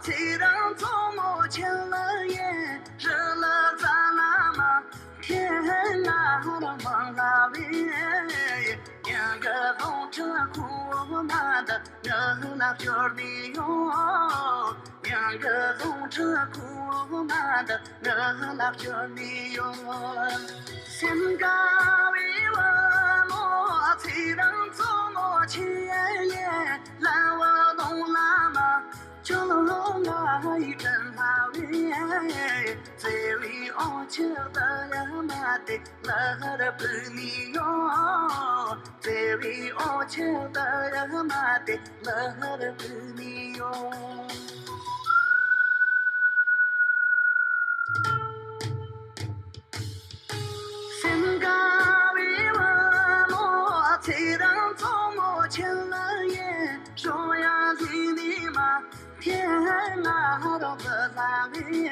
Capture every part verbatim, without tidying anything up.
ཚེ་རིང་མཚོ་མོ་ཆེ་ལ་ཡེ་རི་ལ་རྩ་ལ་མ་ཁྱེད་ང་རང་མང་ལ་བའི་ཡང་གི་ལོང་ཁྲ་ཁུ་མ་ད་ང་ལ་བཅོལ་ནི་ཡོད། ཡང་གི་ལོང་ཁྲ་ཁུ་མ་ད་ང་ལ་བཅོལ་ནི་ཡོད། སེམས་དགའ་བའི་བུ་མོ་ཚེ་རིང་མཚོ་མོ་ཆེ་ཡེ་ལ་བ་ལོང་ལ་མ། ཁྱོད་ལོ་ང་ཡི་དྲན་སྣང་བའི་བརྩེ་བའི་འོ་ཆུ་ད་ཡ་མ་དེ་ལ་ཧར་བུད་ནི་ཡོད། བརྩེ་བའི་འོ་ཆུ་ད་ཡ་མ་དེ་ལ་ཧར་བུད་ནི་ཡོད། སེམས་དགའ་བའི་བུ་མོ་ཚེ་རིང་མཚོ་མོ་ཆེ་ལ་ཡེ་ཤོ་ཡ་ལི་ནི་མ་ཐེ་ང་རོ་བུ་ལ་བའི་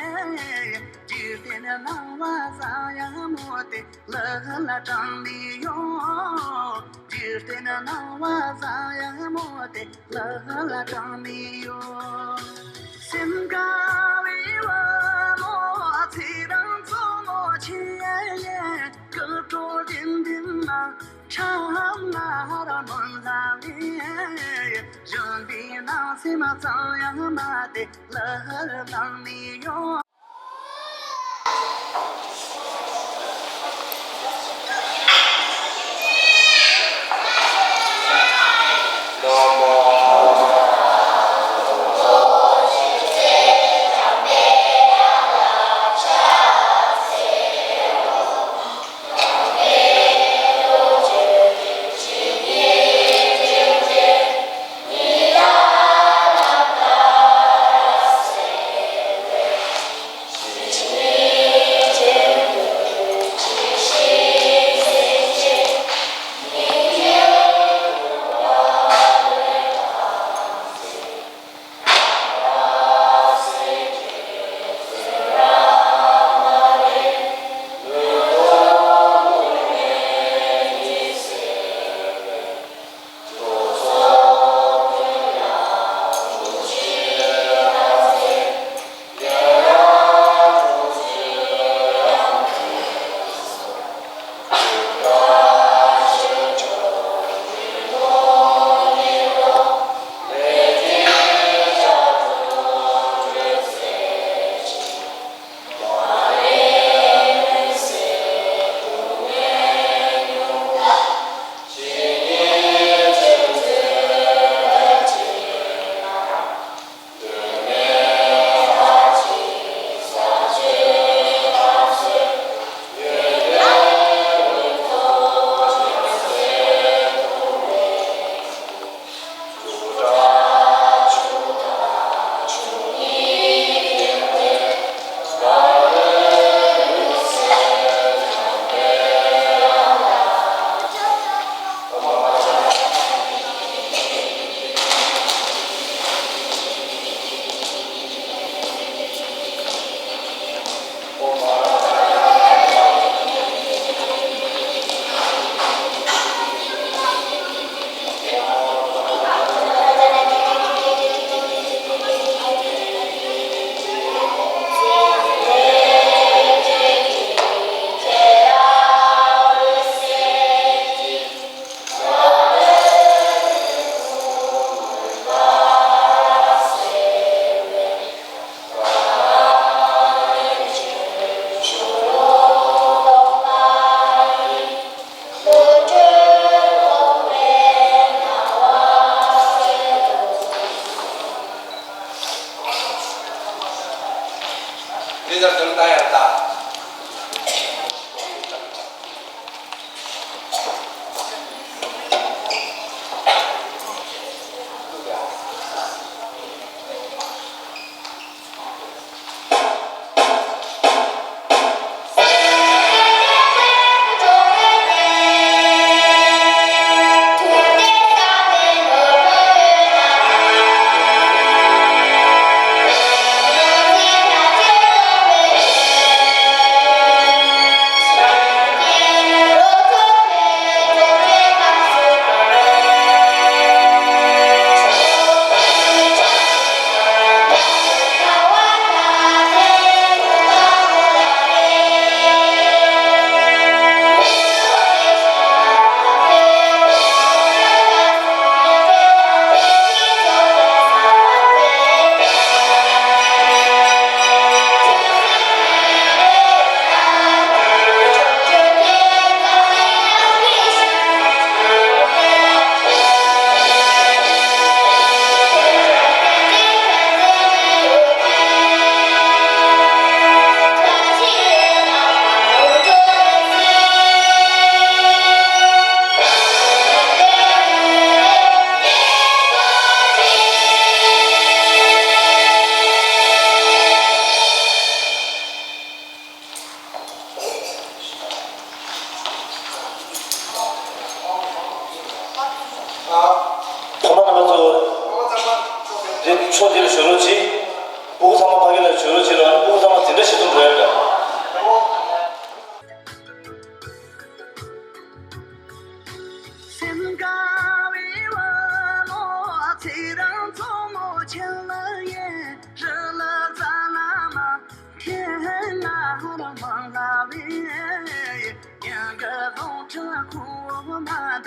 འཇིག་རྟེན་སྣང་བ་ས་ཡ་མོ་དེ་ལ་ལ་དྲངས་ནི་ཡོད། འཇིག་རྟེན་སྣང་བ་ས་ཡ་མོ་དེ་ལ་ལ་དྲངས་ནི་ཡོད། སེམས་དགའ་བའི་བུ་མོ་ཚེ་རིང་མཚོ་མོ་ཆེ་ཡེ་སྐུ་བྲོ་ལྡིང་ལྡིང་ན་ཁྲམ་ང་ར་མོན་ལ་བའི་གཞོན་པའི་ནང་སེམས་གཙང་ཡང་མ་དེ་ལ་ལངས་ནི་ཡོད།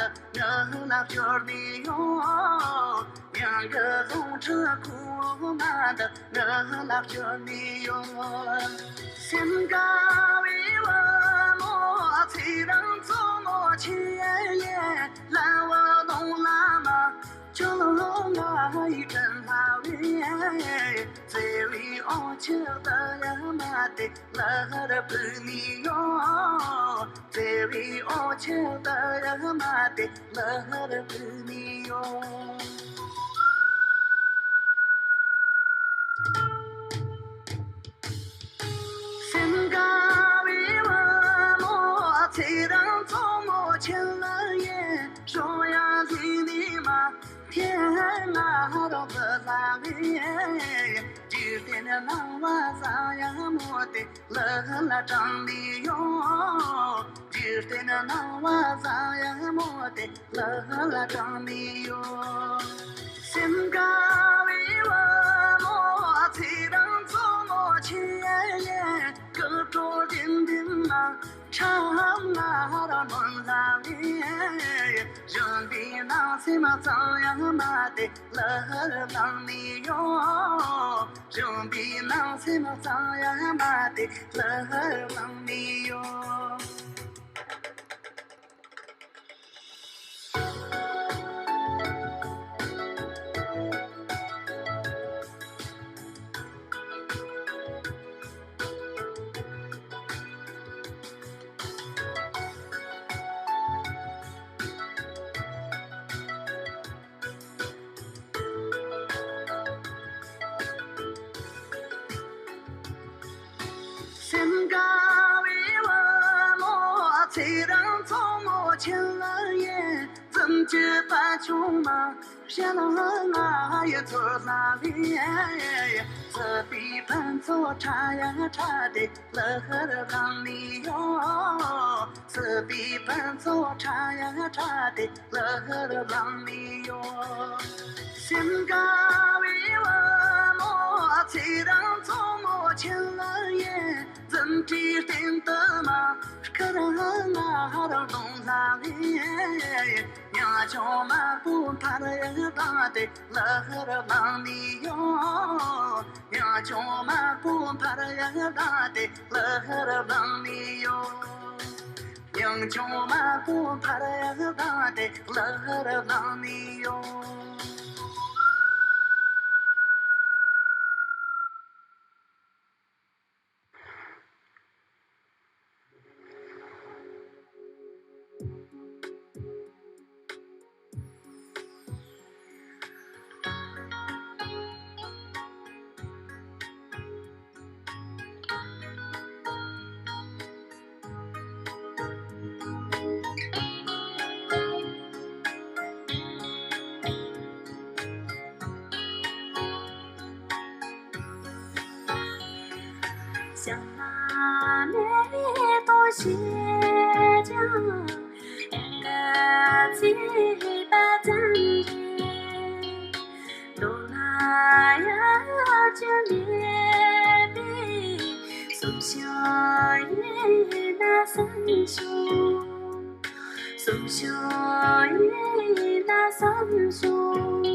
ང་ལ་བཅོལ་ནས་ཡོང་། མྱང་གི་རྫོང་ཁྲི་ཁུག་མ་འདི་ང་ལ་བཅོལ་ནས་ཡོང་། སེམས་དགའ་བའི་བུ་མོ་ཚེ་རིང་མཚོ་མོ་ཆེ་ཡེ། ལ་བ་གདོང་ལ་མ་ཁྱོད་ང་ཡི་དྲིན་ལྷ་བས། བརྩེ་བའི་འོ་ཆུ་ད་ཡ་མ་དེ་ལ་ཧར་བུད་ནས་ཡོང་། བརྩེ་བའི་འོ་ཆུ་ད་ཡ་མ་དེ་ལ་ཧར་བུད་ནས་ཡོང་། སེམས་དགའ་བའི་བུ་མོ་ཚེ་རིང་མཚོ་མོ་ཆེ་ལ་ཡེ། ཤོག་ཡ་ལི་ནི་མ་ཐེ་ང་རོ་བུ་ལ་བི། འཇིག་རྟེན་སྣང་བ་བཟང་ཡ་མོ་དེ་ལ་ལ་དྲངས་ནས་ཡོང་། འཇིག་རྟེན་སྣང་བ་བཟང་ཡ་མོ་དེ་ལ་ལ་དྲངས་ནས་ཡོང་། སེམས་དགའ་བའི་བུ་མོ་ཚེ་རིང་མཚོ་མོ་ཆེ་ཡེ། སྐུ་བྲོ་ལྡིང་ལྡིང་ང་ཁྲམ་ང་ར་མོན་ལ་བི། གཞོན་པའི་ནང་སེམས་གཙང་ཡང་མ་དེ་ལ་ལང་ནས་ཡོང་། གཞོན་པའི་ནང་སེམས་གཙང་ཡང་མ་དེ་ལ་ལང་ནས་ཡོང་། སེམས་དགའ་བའི་བུ་མོ་ཚེ་རིང་མཚོ་མོ་ཆེ་ལ་ཡེ། བཙུན་གྱི་པ་ཆུང་མ་ཞལ་ལྔ་ཡི་ཚོད་ལ་ལི། སྲིད་པའི་ཕུན་ཚོགས་ཕྲ་ཡང་ཕྲ་དེ་ལ་ཧར་ལང་ནས་ཡོང་། སྲིད་པའི་ཕུན་ཚོགས་ཕྲ་ཡང་ཕྲ་དེ་ལ་ཧར་ལང་ནས་ཡོང་། སེམས་དགའ་བའི་བུ་མོ་ཚེ་རིང་མཚོ་མོ་ཆེ་ལ་ཡེ། འཛུམ་གྱི་སྟེང་དུ་མ་སྐུ་ར་ང་ཧར་གདོང་ལ་ལི། ཉ་ཆུང་དམར་པོ་ཕར་ཡང་བཏང་སྟེ་ལ་ཧར་ལང་ནས་ཡོང་། ཉ་ཆུང་དམར་པོ་ཕར་ཡང་བཏང་སྟེ་ལ་ཧར་ལང་ནས་ཡོང་། ཉ་ཆུང་དམར་པོ་ཕར་ཡང་བཏང་སྟེ་ལ་ཧར་ལང་ནས་ཡོང་། བྱང་ན་མེ་ཏོག་བཞད་ཅིང་། དགའ་ཚིག་པ་ཙམ་རེད། མདོར་ན་ཡར་གྱི་མེད་པའི་གསུང་ཞིག་ཡིན་ན་བསམ་བྱུང་། གསུང་ཞིག་ཡིན་ན་བསམ་བྱུང་།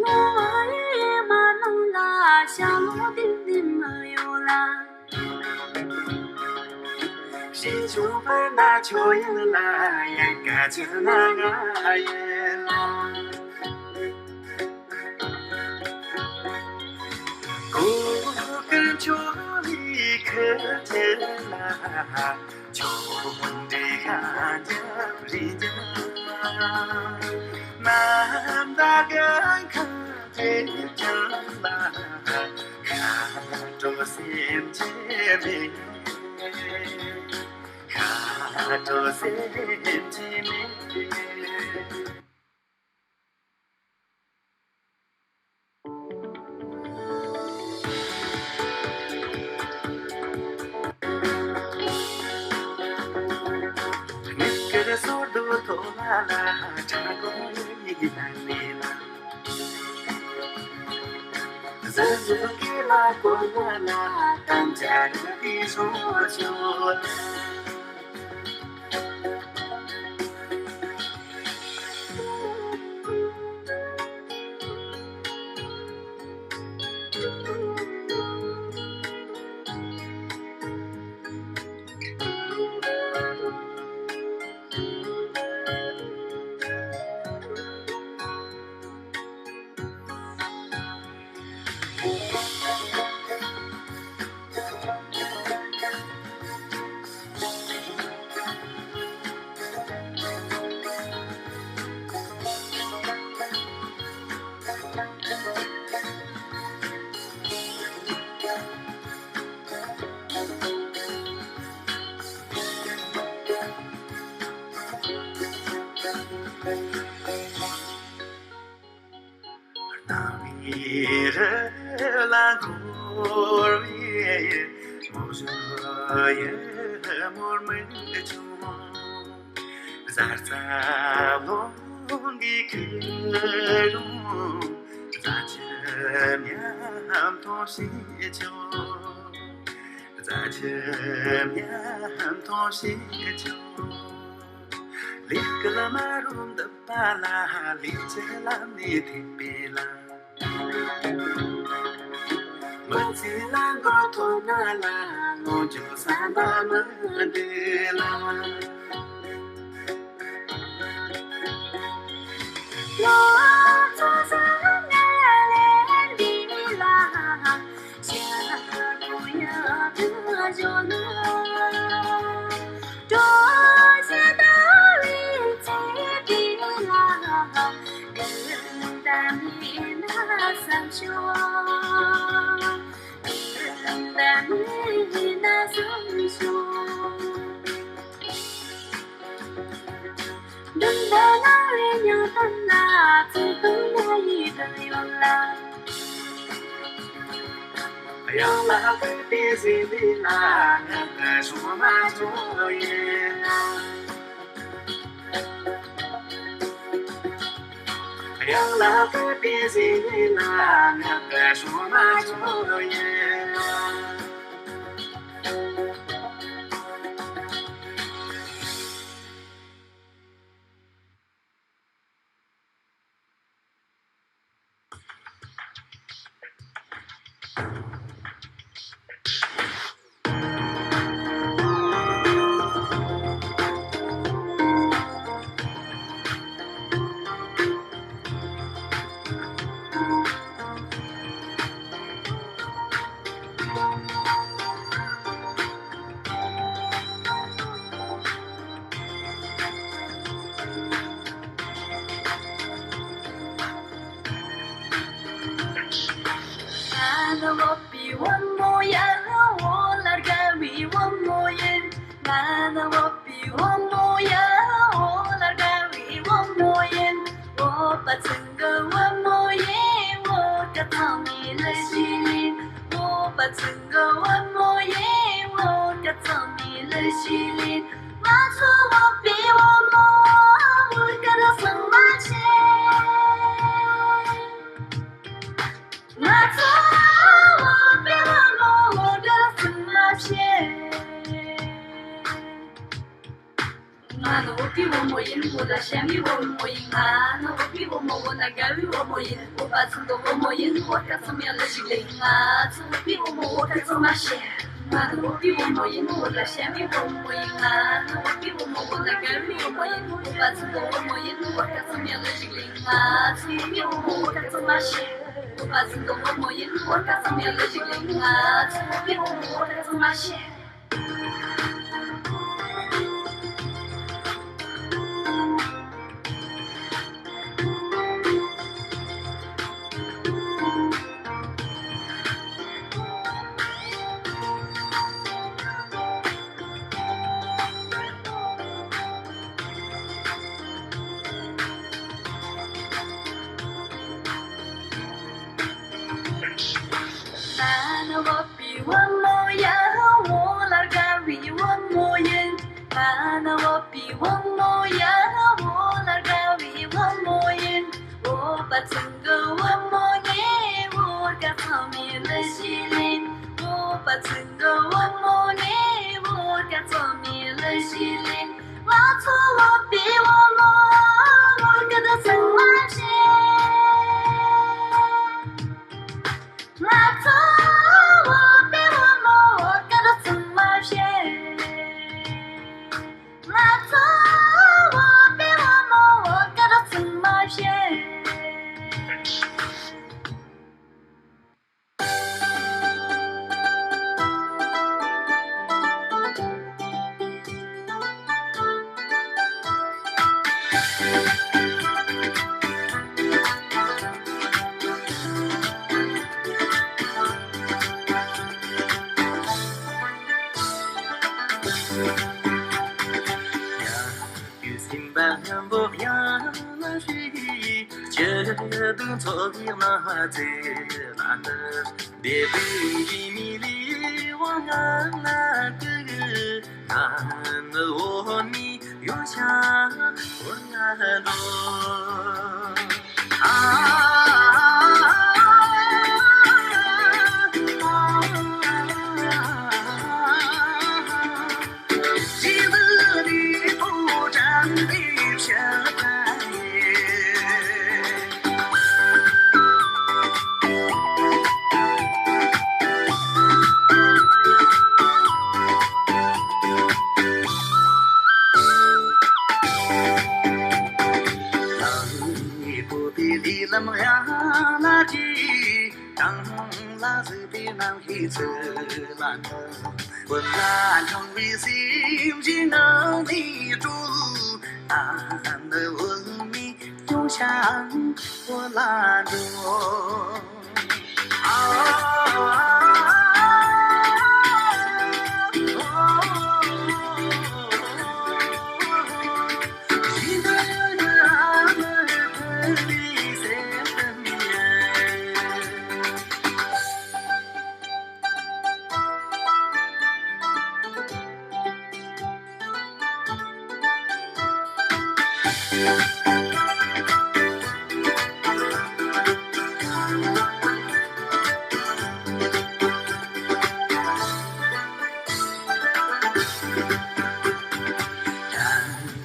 ངོ་བོ་ཡིད་མ་ནང་ལ་ཞྭ་མོ་ལྡིང་ལྡིང་མི་ཡོང་ལ། ཞེ་ཆུང་པ་ན་ཆོ་ཡང་ལ་ཡང་ག་ཅི་ན་ང་ཡིན་ལ། གོ་ཀར་ཆོ་ལི་ཁ་ཆེ་ལ། ཆོ་འདི་ཁ་རྒྱབ་རི་རྒྱབ། ནམ་ཟླ་གང་ཁ་ཅེ་ཀྱང་ལ། ཁ་དྲོ་སེམས་ཅན་མེད། ཁ་དྲོ་སེམས་ཅན་མེད། མི་སྐྱ་སོ་རྡོ་ཐོ་ལ་ལ་ཁྲ་གོ་ཡི་གི་ནང་ནས་ལ། ཟ་ཟུ་ཀི་ལ་གོ་ལ་ལ་ཏམ་ཅ་ར་དི་སོ་ཅོ་ལ། འཁོར་བའི་མུ་ཡི་མུར་མེད་ཆུང་། གཟར་རྩྭ་རླུང་གིས་ཁྱེར་རུང་། རྩྭ་ཆུ་མཉམ་འཐུང་ཞེས་བྱ། རྩྭ་ཆུ་མཉམ་འཐུང་ཞེས་བྱ། ལས་ཀྱི་བླ་མ་རུ་འདུག་པ་ལ། ལས་ཀྱི་བླ་མའི་ཐེག་པའི་བླ། མི་ཚེ་ལ་མགོ་ཐོག་ན་ལ། ལོངས་སྤྱོད་བསམ་པ་མི་འདོད་ལ། གཡང་ལ་བཀོད་པའི་ཟས་ལས་ལ། ངག་གི་སྲུང་མ་ཚོ་ཡིན། གཡང་ལ་བཀོད་པའི་ཟས་ལས་ལ། ངག་གི་སྲུང་མ་ཚོ་ཡིན། ང་ནི་བོད་པའི་བུ་མོ་ཡིན། བོད་ལ་དགའ་བའི་བུ་མོ་ཡིན། ང་ནི་བོད་པའི་བུ་མོ་ཡིན། བོད་ལ་དགའ་བའི་བུ་མོ་ཡིན། བོད་པ་ཚང་གི་བུ་མོ་ཡིན། བོད་སྐད་ཚང་མས་ལེགས་ཤིག་ལེན། བོད་པ་ཚང་གི་བུ་མོ་ཡིན། བོད་སྐད་ཚང་མས་ལེགས་ཤིག་ལེན། ང་ཚོ་བོད་པའི་བུ་མོ། བོད་སྐད་གཙང་མ་བཤད། ང་ཚོ་བོད་པའི་བུ་མོ། བོད་སྐད་གཙང་མ་བཤད། ང་ནི་བོད་པའི་བུ་མོ་ཡིན། བོད་ལ་ཞེན་པའི་བུ་མོ་ཡིན། ང་ནི་བོད་པའི་བུ་མོ། བོད་ལ་དགའ་བའི་བུ་མོ་ཡིན། བོད་པ་ཚང་གི་བུ་མོ་ཡིན། བོད་སྐད་ཚང་མས་ལེགས་ཤིག་ལེན། ང་ཚོ་བོད་པའི་བུ་མོ། བོད་སྐད་གཙང་མ་བཤད། ང་ནི་བོད་པའི་བུ་མོ་ཡིན། བོད་ལ་ཞེན་པའི་བུ་མོ་ཡིན། ང་ནི་བོད་པའི་བུ་མོ། བོད་ལ་དགའ་བའི་བུ་མོ་ཡིན། བོད་པ་ཚང་གི་བུ་མོ་ཡིན། བོད་སྐད་ཚང་མས་ལེགས་ཤིག་ལེན། ང་ཚོ་བོད་པའི་བུ་མོ། བོད་སྐད་གཙང་མ་བཤད། བོད་པ་ཚང་གི་བུ་མོ་ཡིན། བོད་སྐད་ཚང་མས་ལེགས་ཤིག་ལེན། ང་ཚོ་བོད་པའི་བུ་མོ། བོད་སྐད་གཙང་མ་བཤད། ང་ནི་བོད་པའི་བུ་མོ་ཡིན། བོད་ལ་དགའ་བའི་བུ་མོ་ཡིན། ང་ནི་བོད་པའི་བུ་མོ་ཡིན། བོད་ལ་དགའ་བའི་བུ་མོ་ཡིན། བོད་པ་ཚང་གི་བུ་མོ་ངས། བོད་སྐད་ཚང་མས་ལེགས་ཤིག་ལེན། བོད་པ་ཚང་གི་བུ་མོ་ངས། བོད་སྐད་ཚང་མས་ལེགས་ཤིག་ལེན། ང་ཚོ་བོད་པའི་བུ་མོ། བོད་སྐད་གཙང་མ་བཤད། ང་ཚོ་བོད་པའི་བུ་མོ། བོད་སྐད་གཙང་མ་བཤད། ང་ཚོ་བོད་པའི་བུ་མོ། བོད་སྐད་གཙང་མ་བཤད། སེམས་པ་སྙོམས་པོ་ཡང་ན་ཞིག །སྐྱིད་སྡུག་ཚོགས་ཀྱི་སྣང་བ་ཚེ། ལམ་ཡང་ལ་ཅི། དང་ལ་གཟིགས་པའི་རྣམ་ཤེས་ཚུལ་ལ་འགྲོ། བུ་ལ་འཁྲུངས་པའི་སེམས་ཀྱི་ངང་ནས་སྤྲོ། ཨ་ནི་འོད་མའི་སྐྱོང་ཞིང་བུ་ལ་འགྲོ།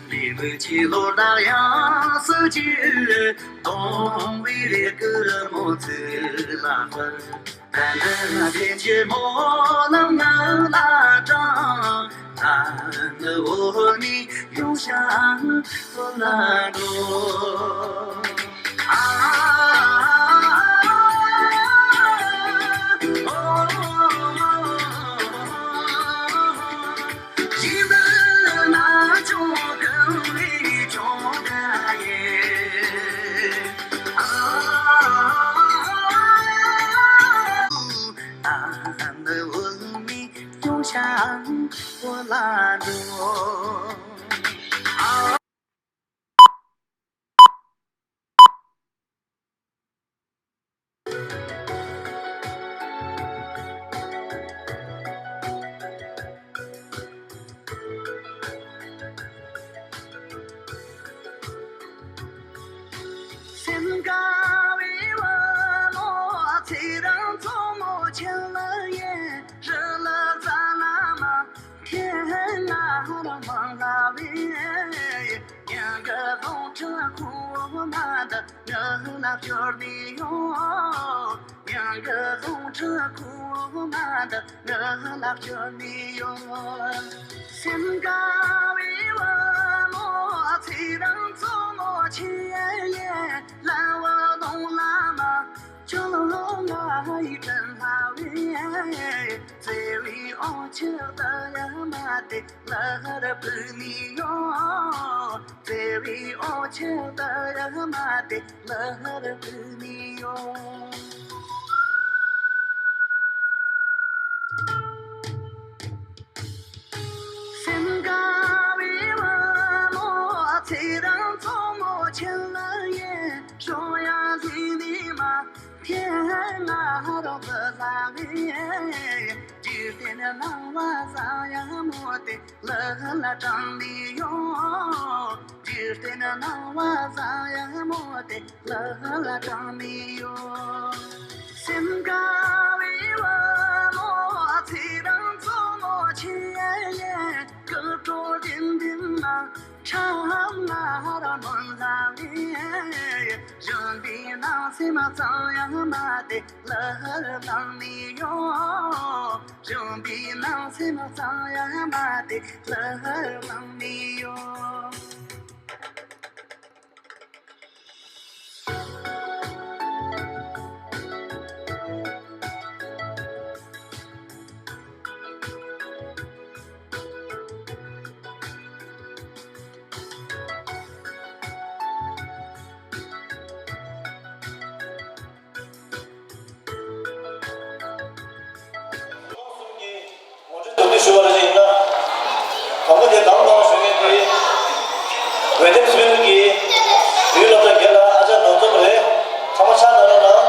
ལས་མི་ཆེ་ལོ་དག་ཡང་སྲིད་ཀྱི། སྟོང་བའི་རེ་སྐུལ་མོ་ཚུལ་ལ་སྤར། ད་འདི་ན་ཕན་ཆེ་མོ་ལམ་ནང་ལ་དྲངས། ད་ནི་འོ་ནི་ཡོང་ཤང་ལ་འགྲོ། ཨ། སེམས་དགའ་བའི་བུ་མོ་ཚེ་རིང་མཚོ་མོ་ཆེན་ལ་ཡེ་རི་ལ་རྩ་ལ་མ། ཁྱེད་ང་རང་མང་ལ་བའི་ཉིན་གི་རྫོང་ཁྲི་ཁུག་མ་འདི་ངི་ལ་བཅོལ་ནི་ཡོད། ཉིན་གི་རྫོང་ཁྲི་ཁུག་མ་འདི་ངི་ལ་བཅོལ་ནི་ཡོད། སེམས་དགའ་བའི་བུ་མོ་ཚེ་རིང་མཚོ་མོ་ཆེ་ཡེ་ལ་བ་ལོང་ལ་མ། ཁྱོད་ལ་ལོང་ལ་ཡི་དམ་ལྷ་བའི་བརྩེ་བའི་འོ་ཆེ་ད་ཡ་མ་དེ་ལ་ཧ་ར་བུ་ནི་ཡོད། བརྩེ་བའི་འོ་ཆེ་ད་ཡ་མ་དེ་ལ་ཧ་ར་བུ་ནི་ཡོད། སེམས་དགའ་བའི་བུ་མོ་ཚེ་རིང་མཚོ་མོ་ཆེན་ལ་ཡེ་ཞོ་ཡ་ཟི་ནི་མ། ཁྱེད་ང་རོ་བུ་ལ་བའི་འཇིག་རྟེན་སྣང་བ་བཟང་ཡ་མོ་དེ་ལ་ལ་དྲངས་ནི་ཡོད། འཇིག་རྟེན་སྣང་བ་བཟང་ཡ་མོ་དེ་ལ་ལ་དྲངས་ནི་ཡོད། སེམས་དགའ་བའི་བུ་མོ་ཚེ་རིང་མཚོ་མོ་ཆེ་ཡེ་སྐུ་བྲོ་ལྡིང་ལྡིང་ན། ཁྲ་ལ་ར་མོན་ལ་བའི་གཞོན་པའི་ནང་སེམས་གཙང་ཡང་མ་དེ་ལ་ལང་ནི་ཡོད། གཞོན་པའི་ནང་སེམས་གཙང་ཡང་མ་དེ་ལ་ལང་ནི་ཡོད། ངོ་སྤྲོད་མདོར་བསྡུས་ཞུ་བ་ལ་ཡིན་ན། དང་པོ་དེ་གང་གང་ཞུ་མཁན་དེ། འོས་འདེམས་སྲིད་བློན་གྱི་བོད་སློབ་གྲྭ་བརྒྱད་ལ་ཨ་ཅག་ནོར་འཛོམས་རེད། ཚང་མ་ཕྱག་ན་རོགས་གནང་།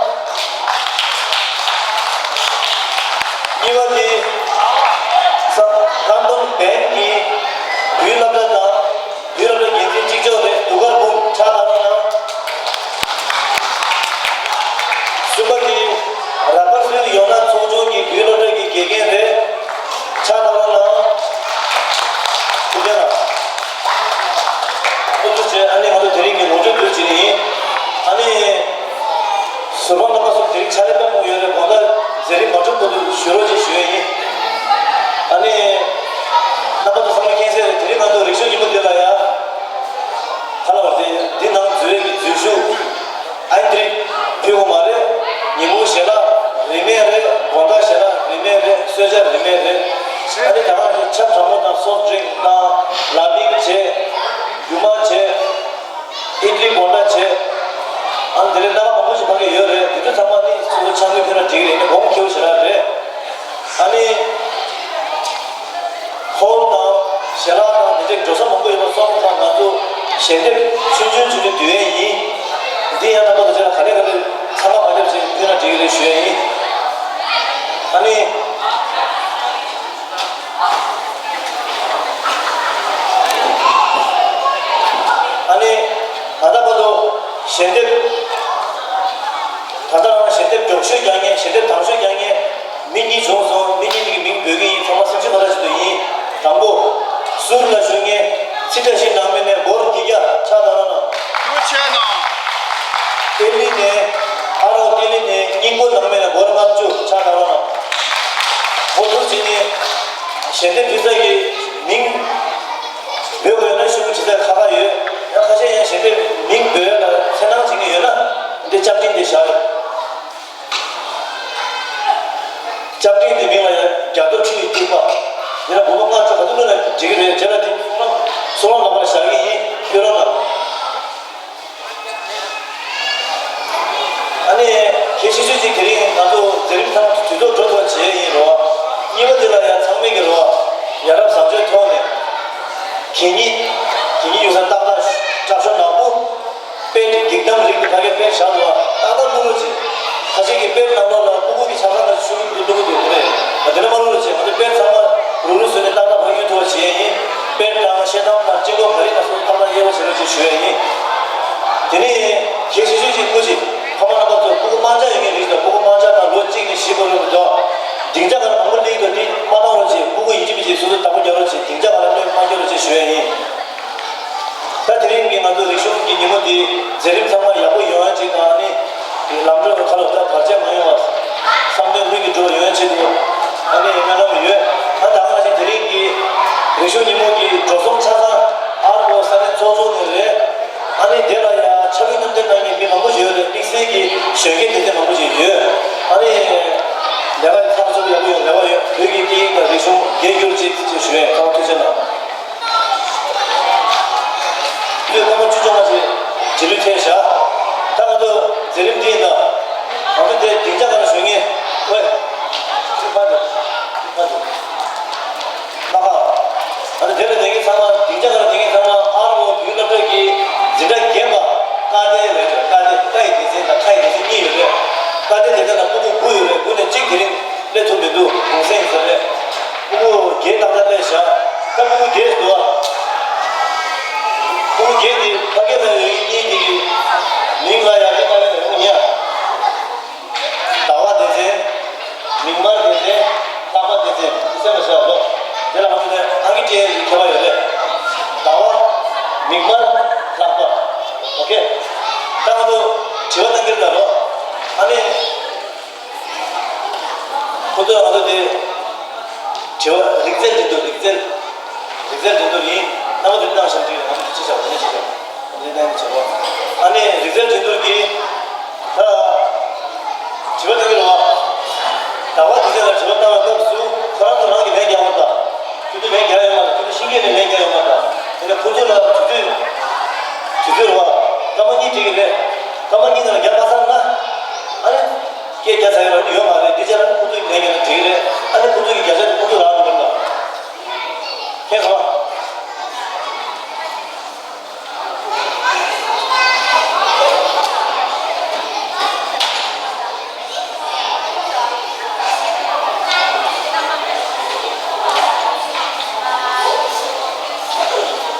ཨ་ནི་ད་ག་ནང་བཞིན་ཆབ་གྲང་མོ་དང་སོབ་ཌི་རིང་དང་ལ་ཕིང་བྱས། རྒྱུ་མ་བྱས། ཨིཌ་ལི་བོན་ཌ་བྱས། ཨ་ནི་དེ་རིང་སྣ་ཁ་མང་པོ་ཞིག་ཕ་གི་ཡོད་རེད། དེ་ཚོ་ཚང་མ་ནི་སོ་སོ་ཆ་མི་ཕུལ་ན་འགྲིག་གི་རེད། ནི་གོང་ཁེའུ་ཞེ་དྲག་རེད། ཨ་ནི་ཧོལ་དང་ཞལ་ལག་དང་དེ་འདྲའི་འགྲོ་ས་མང་པོ་ཡོད་པ་སོང་ཙང་ང་ཚོ་ཞལ་འདེབས་ཆུང་ཆུང་ཆུང་ཆུང་བསྡུ་ཡས་ཡིན། འདི་ཡང་རྣམ་པ་ཚོ་ཚང་མ་ག་ལེ་ག་ལེ་ཚང་མ་མ་འདེབས་བྱས་ཕུལ་ན་འགྲིག་གི་རེད་ཞུ་ཡས་ཡིན། ཨ་ནི། ཨ་ནི། ད་ལྟ་བར་དུ་ཞལ་འདེབས། ད་ལྟ་རང་ཞལ་འདེབས་མགྱོགས་ཤོས་རྒྱག་མཁན། ཞལ་འདེབས་དང་ཤོས་རྒྱག་མཁན་མི་གཉིས་བྱུང་སོང་། མི་གཉིས་དེ་གི་མིང་འབོད་ཀྱི་ཡིན། ཚང་མ་སེམས་ཤུགས་ག་འདྲ་ཞིག་ཏུ་ཡིན། དང་པོ། ཟུར་ལ་བཞུགས་མཁན་ཚེ་བཀྲ་ཤིས་ནང་མི་ནས་སྒོར་ཉིས་བརྒྱ་ཕྱག་བརྡབ་རོགས་གནང་། ཐུགས་རྗེ་ཆེ་གནང་། ལྟེ་ལི་ནས། ཨ་རོགས་ལྟེ་ལི་ནས་སྙིང་པོ་ནང་མི་ནས་སྒོར་ལྔ་བཅུ་ཕྱག་བརྡབ་རོགས་གནང་། འོ་ཐུགས་རྗེ་ཆེ། ཞལ་འདེབས་ཕུལ་ས་གི་མིང་འབོད་དགོས་ན་ཤོག་བུ་ཇི་ལྟར་ཁ་ཁ་ཡོད། ཡང་ཁ་ཤས་ཡང་ཞལ་འདེབས་མིང་འབོད་ཡ་ལ་འཚེར་སྣང་བྱེད་མཁན་ཡོད་ན་འདི་བཅར་འདྲི་འདི་བཞག་ཡོད། བཅར་འདྲི་འདི་མིང་ལ་ཡང་རྒྱ་མཚོ་ཁྲི་ཡི་ཐིགས་པ། འདི་ལ་འབུམ་པ་ལྔ་བཅུ་ག་ཚོད་བླུགས་ན་འགྲིག་གི་རེད། རྗེས་ལ་འདི་གསུང་རོགས་གསུང་རོགས་ལབ་པར་བཞག་གི་ཡིན། ཕུལ་རོགས་གནང་། ཨ་ནི། གལ་ཆེ་ཤོས་གཅིག་དེ་རིང་ང་ཚོ་མཛད་རིམ་ཚང་མ་དུས་ཐོག་འགྲོ་ཐུབ་པ་བྱས་ཡིན་རོགས། གཉིས་པ་དེ་ལ་ཡང་ཚང་མས་ཀྱི་རོགས། ཡ་རབས་བཟང་སྤྱོད་ཐོག་ནས། གད་སྙིགས། གད་སྙིགས་ཡོད་ས་ཏག་ཏག་སྐྲ་ཤོར་ནག་པོ། དཔེ་འགྲིག་གདམ་རིགས་དེ་ཕ་གིར་དཔེ་བཞག་འདུག་བ། ཏག་ཏག་བླུག་རོགས་གྱིས། ཁ་ཤས་ཀྱིས་དཔེ་ནང་ལོགས་ལ་ཕྲུ་གུ་གི་ཆ་ཚང་ལ་ཤུ་གུ་འདི་བླུག་གི་འདུག་རེད། དེ་འདྲ་མ་བླུག་རོགས་གྱིས། ང་ཚོ་དཔེ་ཚང་མ་རུག་རུག་བཟོས་ནས་ཏག་ཏག་ཕ་གིར་ཐུབ་པ་བྱས་ཡིན། དཔེ་དང་བཤད་སྟངས་དང་སྤྱི་ཁོག་ག་རེ་དང་སོགས་ཏག་ཏག་དབྱེ་བ་བྱེད་རོགས་གྱིས་ཞུ་ཡ་ཡིན། དེ་ནས་གལ་ཆེ་ཤོས་ཤིག་སྐུ་མཁྱེན། ཕ་མ་རྣམ་པ་ཚོ་སྤུ་གུ་དམར་འབྱར་ཡོད་མཁན་རིགས་དང་སྤུ་གུ་དམར་འབྱར་དང་ལོ་གཅིག་ནས་བཞི་བར་ཡོད་མི་འདུག་སྡིངས་ཆ་ག་ལ་མང་པོ་སླེབས་འདུག་འདི་མ་བཏང་རོགས་གྱིས། སྤུ་གུ་ཡིན་གཅིག་མིན་གཅིག་སོ་སོ་བདག་པོ་རྒྱག་རོགས་གྱིས། སྡིངས་ཆ་ག་ལ་གནོད་མ་སྐྱེལ་རོགས་གྱིས་ཞུ་ཡ་ཡིན། ད་དེ་རིང་གི་ང་ཚོ་རིག་གཞུང་གི་ཉིན་མོ་འདི་མཛད་རིམ་ཚང་མ་ཡག་པོ་ཡོང་ཡ་གཅིག་དང་། ཨ་ནི་ལམ་འགྲོ་ཁ་ལོ་ད་བར་ཆད་མ་ཡོང་བ། བསམ་དོན་ལྷུན་གྱིས་འགྲུབ་པ་ཡོང་ཡ་ཆེད་དུ་ཨ་ནི་སྨོན་ལམ་ཡོད། ད་ད་ག་ནང་བཞིན་དེ་རིང་གི་རིག་གཞུང་ཉིན་མོ་གི་འགྲོ་སོང་ཆ་ཚང་ཨར་པོ་ས་གནས་ཚོགས་གཙོ་ནས་རེད། ཨ་ནི་དེ་ལ་ཡང་ཕྱག་དཔེ་རྣམ་འདྲེན་གནང་མཁན་མི་མང་པོ་ཞིག་ཡོད་རེད། དམིགས་བསལ་གྱི་གཞོན་སྐྱེས་དེ་ཚོ་མང་པོ་ཞིག་ཡོད། ཨ་ནི་ལས་ཀ་ཚགས་ཚུད་ཡག་པོ་ཡོང་། རེ་བ་ཡོད། བོད་ཀྱི་སྐད་ཡིག་དང་རིག་གཞུང་རྒྱས་འགྱུར་ཅིག་ཅེས་ཞུ་ཡས། ཁ་བ་ཐུགས་རྗེ་གནང་། ཁྱོད་སྐར་མ་བཅུ་བཅོ་ལྔ་ཅིག་རྗེས་ལུས་འཐེན་བཞག་ད་ང་ཚོ་མཛད་རིམ་འདི་ཡིན་ད། ང་ཚོ་དེ་སྡིངས་ཆ་སྒང་ལ་བཞུགས་མཁན། ཝེ། ཁྱོད་ཕར་འགྲོ། ཁྱོད་ཕར་འགྲོ། ལྷག་པ། ཨ་ནི་དེ་ལ་ཉན་མཁན་ཚང་མ། སྡིངས་ཆ་སྒང་ལ་ཉན་མཁན་ཚང་མ། ཨ་རོ་བོད་སློབ་གྲྭ་གི་འཛིན་གྲྭ་བརྒྱད་པ་ཀ་ཏེ་ལ་ཡོད། ཀ་ཏེ། ཀ་ཡི་སྡེ་ཚན་དང་ཁ་ཡི་སྡེ་ཚན་གཉིས་ཡོད་རེད། ཀ་ཏེ་སྡེ་ཚན་ལ་སྤུ་གུ་དགུ་ཡོད་རེད། དགུ་ནས་གཅིག་དེ་རིང་སླེབས་ཐུབ་མི་འདུག་གུང་སེང་ཟེར་རེད། སྤུ་གུ་བརྒྱད་ཏག་ཏག་སླེབས་བཞག་ད་སྤུ་གུ་བརྒྱད་འདུག་ཨ། སྤུ་གུ་བརྒྱད་དེ་ཕ་གི་ལ་ཡོད་མཁན་གཉིས་དེ་གི་མིང་ལ་ཡ་གི་ཕ་གི་ལ་ཡོང་ཉེ། ཟླ་བ་སྡེ་ཚན། མིག་དམར་སྡེ་ཚན། ལྷག་པ་སྡེ་ཚན། སེམས་ལ་ཤར་ལོ། དེ་ལ་ང་ཚོ་ནས་ཨང་ཀི་སྤྲད་ཡག་གི་ཁྱད་པར་ཡོད་རེད། ཟླ་བ། མིག་དམར། ལྷག་པ། ཨོ་ཁེ། ད་ང་ཚོ་དྲི་བ་གཏང་གི་རེད་ད་ལོ། ཨ་ནི། ཁོ་ཚོས་ང་ཚོ་དེ། དྲི་བ་རིག་རྩལ་འགྲན་བསྡུར། རིག་རྩལ། རིག་རྩལ་འགྲན་བསྡུར་ཡིན། རྣམ་པ་ཚོས་གནང་བཞིན་དུ་ང་ཚོ་ཅི་བྱ་བ་ནས་ཅི་བྱ་བ་ནས་གནང་གི་བྱེད་པ། ཨ་ནི་རིག་རྩལ་འགྲན་བསྡུར་གྱི་ད་དྲི་བ་གཏང་གི་རེད་བ། ཟླ་བ་དེ་ཚོ་ལ་དྲི་བ་བཏང་བའི་སྐབས་སུ་ཁོ་རང་ཚོ་རང་གིས་ལན་རྒྱག་ཡོད་མ་རེད། ཁྱོད་ཚོས་ལན་རྒྱག་ཡོད་མ་རེད། ཁྱོད་ཚོ་ཤེས་ཀྱི་ནས་ལན་རྒྱག་ཡོད་མ་རེད། དེ་ནས་ཁོ་ཚོ་ལ་དུས་ཚོད་དུས་ཚོད་རེད་བ། སྐར་མ་གཉིས་འགྲིག་གི་རེད། སྐར་མ་གཉིས་ནང་ལ་རྒྱག་མ་ཚར་ན། ཨ་ནི། སྐད་རྒྱག་ཚར་ཡོད་རེད་ཡོད་མ་རེད། འདི་བྱས་ན་ཁོ་ཚོས་ལན་རྒྱག་ན་འགྲིག་གི་རེད། ཨ་ནི་ཁོ་ཚོ་གི་བརྒྱ་ཆ་དེ་ཁོ་ཚོ་རག་འགྲོ་གི་རེད། ཁྱེད་ཚོ།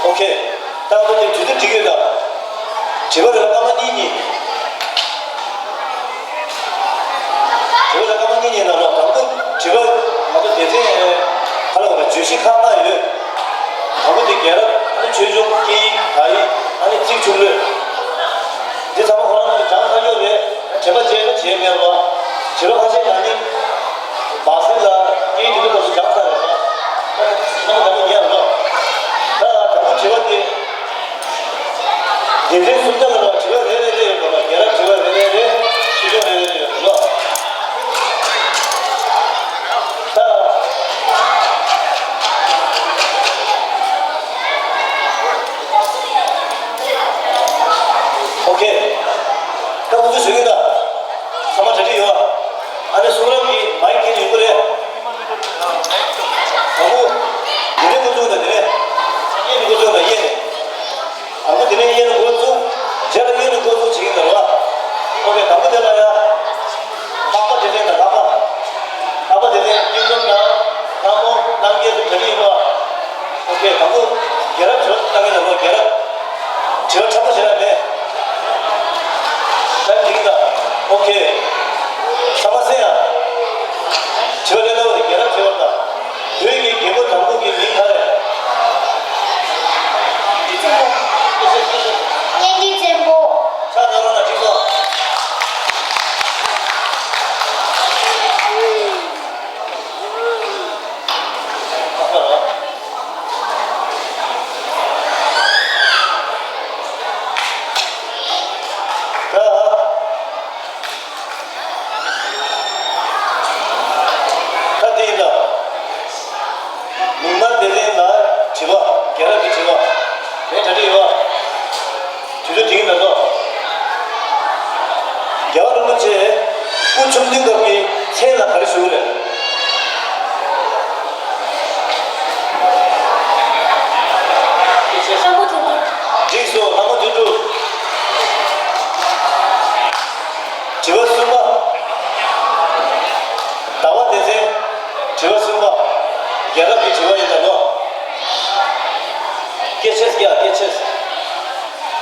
ཨོ་ཁེ། ད་ང་ཚོ་དེ་དུས་ཚོད་འགྲིག་ཡོད་ད། དྲི་བ་རེ་ལ་སྐར་མ་གཉིས་གཉིས། དྲི་བ་རེ་ལ་སྐར་མ་གཉིས་གཉིས་གནང་རོགས། དང་པོ་དྲི་བ་ང་ཚོ་སྡེ་ཚན་ག་ལ་བ་ལ་བརྗོད་གཞི་ཁག་ལྔ་ཡོད། དང་པོ་དེ་རྒྱལ་རབས། ཨ་ནི་ཆོས་འབྱུང་། སྐད་ཡིག་དག་ཡིག་ཨ་ནི་ཚིག་འཁྱུག་ལོས། འདི་ཚང་མ་ཁོ་རང་ཚོ་སྦྱངས་ཚར་ཡོད་རེད། དྲན་པ་བརྗེད་ན་བརྗེད་མེད་རེད་བ། དྲི་བ་ཁ་ཤས་ནང་ཉིན་སྦ་སེ་ལ་སྐད་ཡིག་དེ་ཚོ་སྐོར་སུ་སྦྱངས་ཚར་རེད་བ། ཨ་ནི་ཚང་མ་དང་པོ་ཉན་རོགས། ད་དང་པོ་དྲི་བ་དེ། སྡེ་ཚན་སུམ་ཅུ་ལ་རོགས། དྲི་བ་རེ་རེ་རེ་ཡོད་དགོས་ལ། རྒྱལ་རབས་དྲི་བ་རེ་རེ་རེ། ཆོས་འབྱུང་རེ་རེ་རེ་ཡོད་དགོས་ལ། ད། དྲི་བ་གསུམ་པ། རྒྱལ་རབས་ཀྱི་དྲི་བ་ཡིན་ད་ལོ། སྐད་ཆ་སྐྱ་སྐད་ཆ།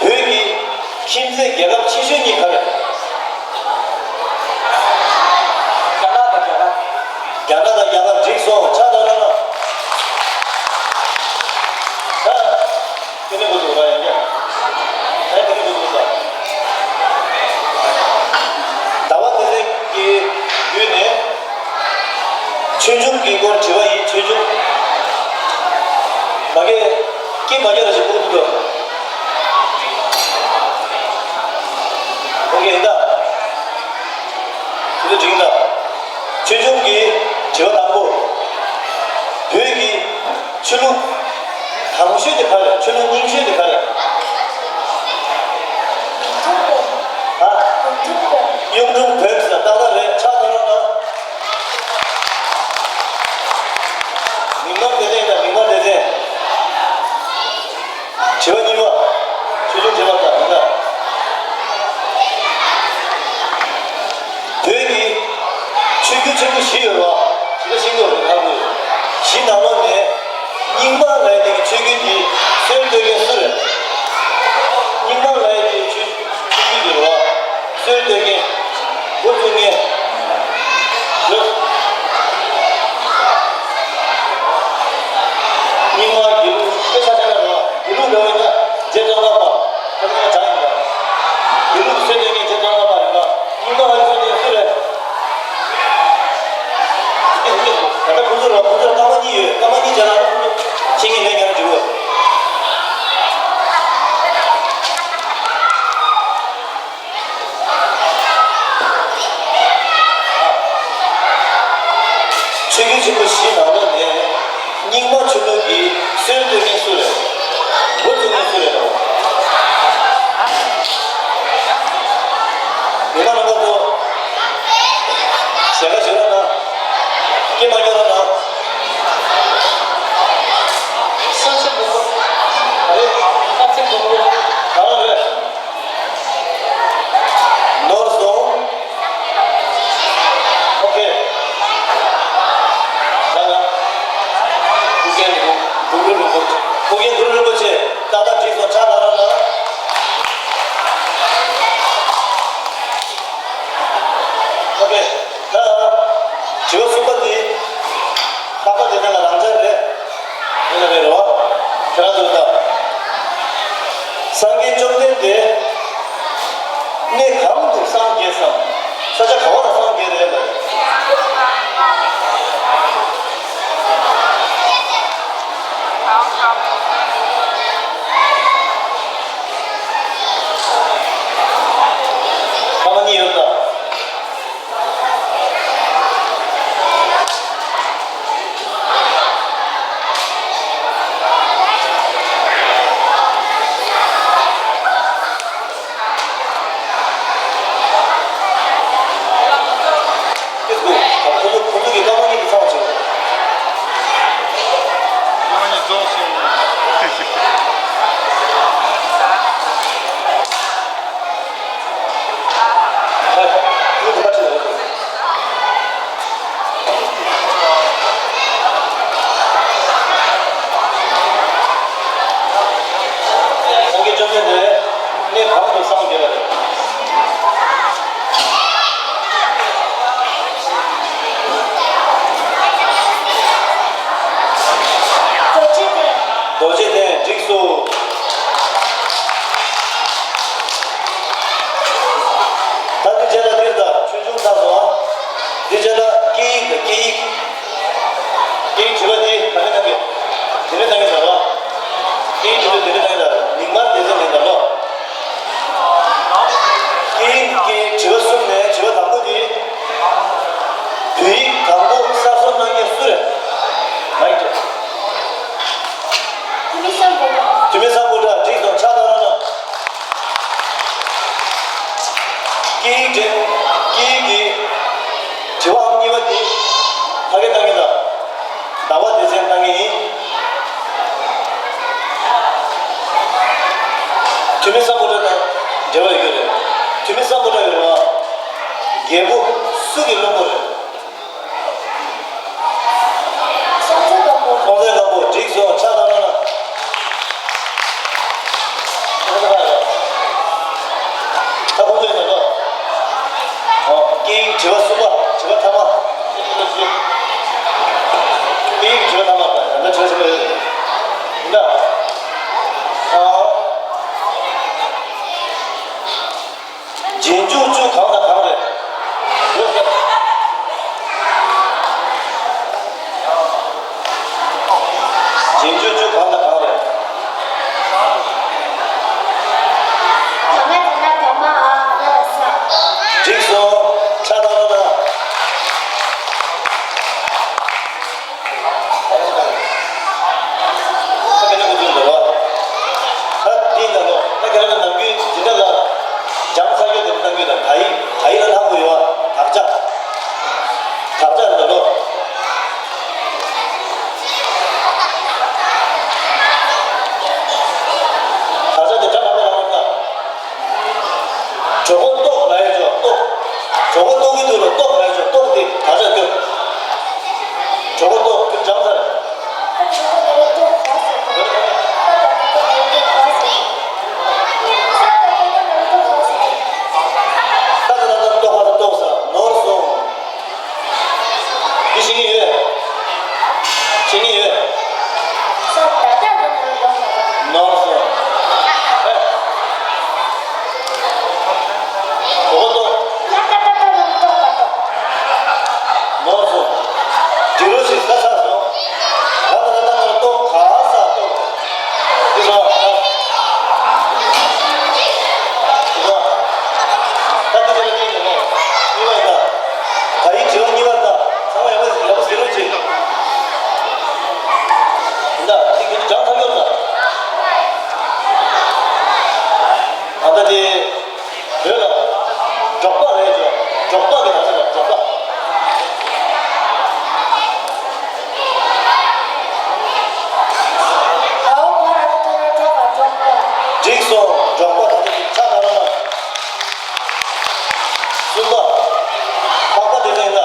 བོད་ཀྱི་ཁྱིམ་མཚེས་རྒྱལ་ཁབ་ཆེ་ཤོས་གཉིས་ག་རེ། རྒྱ་ནག་དང་རྒྱ་གར། རྒྱ་ནག་དང་རྒྱ་གར་འགྲིག་སོང་། ཕྱག་དང་རང་རང་། ད། དེ་ནས་འགོ་འཛུགས་ར་ཡང་བསྐྱར། ད་དེ་ནས་འགོ་འཛུགས་ས། ཟླ་བ་དེ་རིང་གི་བརྒྱུད་ནས། ཆོས་འབྱུང་གི་སྐོར་དྲི་བ་ཡིན། ཆོས་འབྱུང་། མ་གི་ཀི་མ་གི་ར་ཞིག་ཕུག་ཏུ་འགྲོ། ཨོ་ཀེ་ཡིན་ད། དེ་ཚོ་འགྲིག་ད། ཆོས་འབྱུང་གི་དྲི་བ་དང་པོ། བོད་ཀྱི་ཆོས་ལུགས་དང་ཤོས་དེ་ག་རེ། ཆོས་ལུགས་རྙིང་ཤོས་དེ་ག་རེ། ཨ། གཡུང་དྲུང་བོན་ཟེར་ཏག་ཏག་རེད། ཕྱག་དང་རང་རང་། མིག་དམར་བདེ་ལྡན་དང་མིག་དམར་བདེ་ལྡན། དྲི་བ་གཉིས་པ། ཆོས་འབྱུང་དྲི་བ་དང་མི་འདྲ། བོད་ཀྱི་ཆོས་བརྒྱུད་ཆེན་པོ་བཞི་ཡོད་པ་ཇི་ལྟར་ཤེས་དགོས་རེད། ཧ་གོ། བཞི་ནང་ལོགས་ནས་རྙིང་མ་ལབ་ཡ་དེ་གི་ཆོས་བརྒྱུད་ཀྱི་སྲོལ་གཏོད་མཁན་སུ་རེད། རྙིང་མ་ལབ་ཡ་དེ་ཆོས་ཆོས་བརྒྱུད་ཀྱི་རེད་བ། སྲོལ་གཏོད་མཁན། འགོ་བཙུགས་མཁན། ཡོད། རྙིང་མ་དགེ་ལུགས་དཔེ་ཆ་བཞག་ན་རེད་བ། དགེ་ལུགས་འདྲ་བོ་ཡིན་ན་རྗེ་ཙོང་ཁ་པ། ཁོ་ཚོ་གྲྭ་ཡིན་པ། དགེ་ལུགས་སྲོལ་གཏོད་མཁན་རྗེ་ཙོང་ཁ་པ་ཡིན་པ། རྙིང་མ་ལབ་ཡ་དེ་སྲོལ་གཏོད་མཁན་སུ་རེད། ད་ལྟ་ཁོ་ཚོ་ར། ཁོ་ཚོ་ར་སྐར་མ་གཉིས་ཡོད། སྐར་མ་གཉིས་བྱས་ན་ཁོ་ཚོ་ཤེས་མཁན་ལས་ངན་འགྲིག་གོ། ཆོས་བརྒྱུད་ཆེན་པོ་བཞི་ནང་ལོགས་ནས་རྙིང་མ་ཆོས་ལུགས་ཀྱི་སྲོལ་གཏོད་མཁན་སུ་རེད། འགོ་བཙུགས་མཁན་སུ་རེད་དམ། མི་མང་རྣམ་པ་ཚོ། ཞལ་ཁ་ཞུ་རོགས་གནང་། སྐད་མ་རྒྱག་རོགས་གནང་། སེམས་སེམས་མགོ་སྐོར། ཨ་རེ། ཨ་སེམས་མགོ་སྐོར། ག་རང་རེད། ནོར་སོང་། ཨོ་ཁེ། ད་ལ། ཨོ་ཁེ། གུ་རུ་རིན་པོ་ཆེ། ཨོ་ཁེ། གུ་རུ་རིན་པོ་ཆེ། ཏག་ཏག་བྲིས་སོང་། ཕྱག་ལ་ར་ལ། ཨོ་ཁེ། ད། དྲི་བ་གསུམ་པ་འདི། ལྷག་པ་དེ་ནང་ལ་རང་འཇགས་རེད། ཡིན་ན་རེད་རོ། ཁྱེད་རང་ཚོ་ལྟ། སངས་རྒྱས་བཅོམ་ལྡན་འདས། གནས་གང་དུ་སངས་རྒྱས་སམ། ས་ཆ་ག་བ་ལ་སངས་རྒྱས་རེད་ལ། ཐ་མ་གཉིས་ཡོད་ད། ཁོ་ཚོ་ཁོ་ཚོ་གི་སྐར་མ་གཉིས་ཀྱི་ཚང་བ་བྱེད། སྐར་མ་གཉིས་རྫོགས་སོང་། སངས་རྒྱས་བཅོམ་ལྡན་འདས་གནས་གང་དུ་སངས་རྒྱས་པ་རེད། རྡོ་རྗེ་གདན། རྡོ་རྗེ་གདན། འགྲིག་སོང་། ད་འདི་རྗེས་ལ་འདིར་ད་ཆོས་འབྱུང་ཚར་སོང་ཨ། འདི་རྗེས་ལ་སྐད་ཡིག་དང་སྐད་ཡིག་སྐད་ཡིག་དྲི་བ་འདི་ག་ནས་གནང་གི། དེ་ནས་གནང་གི་ཟེར་བ། སྐད་ཡིག་དྲི་བ་དེ་ནས་གནང་གི་ཟེར་བ། མིག་དམར་སྡེ་ཚན་ནས་ད་ལོ། སྐད་ཡིག་གི་དྲི་བ་གསུམ་ནས་དྲི་བ་དང་པོ་འདི། བོད་ཡིག་དང་པོ་གསར་བཟོ་གནང་མཁན་སུ་རེད། མའིག་ཏེ། དུ་མི་སམ་བྷོ་ཊ། དུ་མི་སམ་བྷོ་ཊ། འགྲིག་སོང་། ཕྱག་ལ་ར་ལ། སྐད་ཡིག་དེ། སྐད་ཡིག་གི་དྲི་བ་ཨང་གཉིས་པ་དེ་ཕ་གི་གཏང་གི་ད། ཟླ་བ་སྡེ་ཚན་གཏང་གི་ཡིན། དུ་མི་སམ་བྷོ་ཊ་དང་འབྲེལ་བ་ཡོད་རེད། དུ་མི་སམ་བྷོ་ཊ་ཡོད་རེད་བ། རྒྱལ་པོ་སུ་གི་བློན་པོ་རེད། ཡིག་བྲིས་ཐ་མ་དང་ད་ལྟ་བྲིས་ཟིན་པ་ཡོད། འདི་འདྲ། ཨ། རྗེས་འཇུག་བཅུ་གང་དང་གང་རེད། རྗེས་འཇུག་བཅུ་གང་དང་གང་རེད། བར་མ་དེ་ན་བར་མ་ཨ་ལ་ས། འགྲིག་སོང་། ཁྲ་བཏང་རོགས་གནང་། ད་ཁྱེད་རང་ཚོ་འདུག་རོགས། ད་འདི་ལ་ལོ། ད་ཁྱེད་རང་ཚོ་ནམ་རྒྱུན་འདི་འདྲ་ལ། སྦྱང་ཚར་རྒྱུ་དེ་གཏང་རྒྱུ་དང་། ད་ཡིག་ད་ཡིག་ལ་ལྷག་དགོས་ཡོད་པ། དག་ཆ། དག་ཆ་འདུག་རོགས། དག་ཆ་དེ་འདྲ་མ་མེད་ལ་མ་ལྟ། གྲོད་ཁོག་ལྟོགས་ལ་ཡོད་ཅོག་ལྟོགས། གྲོད་ཁོག་ལྟོགས་ཀྱི་འདུག་ལ་ལྟོགས་ལ་ཡོད་ཅོག་ལྟོགས་ཏེ་དག་ཆ་སྐྱོན། གྲོད་ཁོག་ལྟོགས་ཀྱི་སྦྱང་ཚར། ད་ད་ད་ད་ལྟོགས་ས་ལྟོགས་ས་ནོར་སོང་། འདི་ཤེས་ཀྱི་ཡོད། ཤེས་ཀྱི་ཡོད། ནོར་སོང་། ཨེ། གོ་གོ་ཏོ། ནོར་སོང་། འདི་རུ་ཞིག་ས་ས་སོང་། ད་ད་ད་ད་ནོར་ཏོ་ག་ས་ཏོ། འདི་ལ། འདི་ལ། ད་འདི་ལ་འདི་ནི་གཉིས་པ་ཡིན་ད། ད་ཡིག་བྲིས་པ་གཉིས་པ་ད། ཚང་མ་ཡག་པོ་ཡག་པོ་ཟེར་རོགས་གྱིས། ཡིན་ད། འདི་གི་སྦྱང་ཐག་ཡོད་ད། ཨ་ད་དེ། བོད་ལ། འབྲོག་པ་རེད་ཅོ། འབྲོག་པ་གི་ད་ཆ་ལ་འབྲོག་པ། འགྲིག་སོང་། འབྲོག་པ་ད་ཆ་ལ་ཕྱག་ལ་རོགས་གནང་། གསུམ་པ། འཕགས་པ་དེ་ཚོ་ཡིན་ད།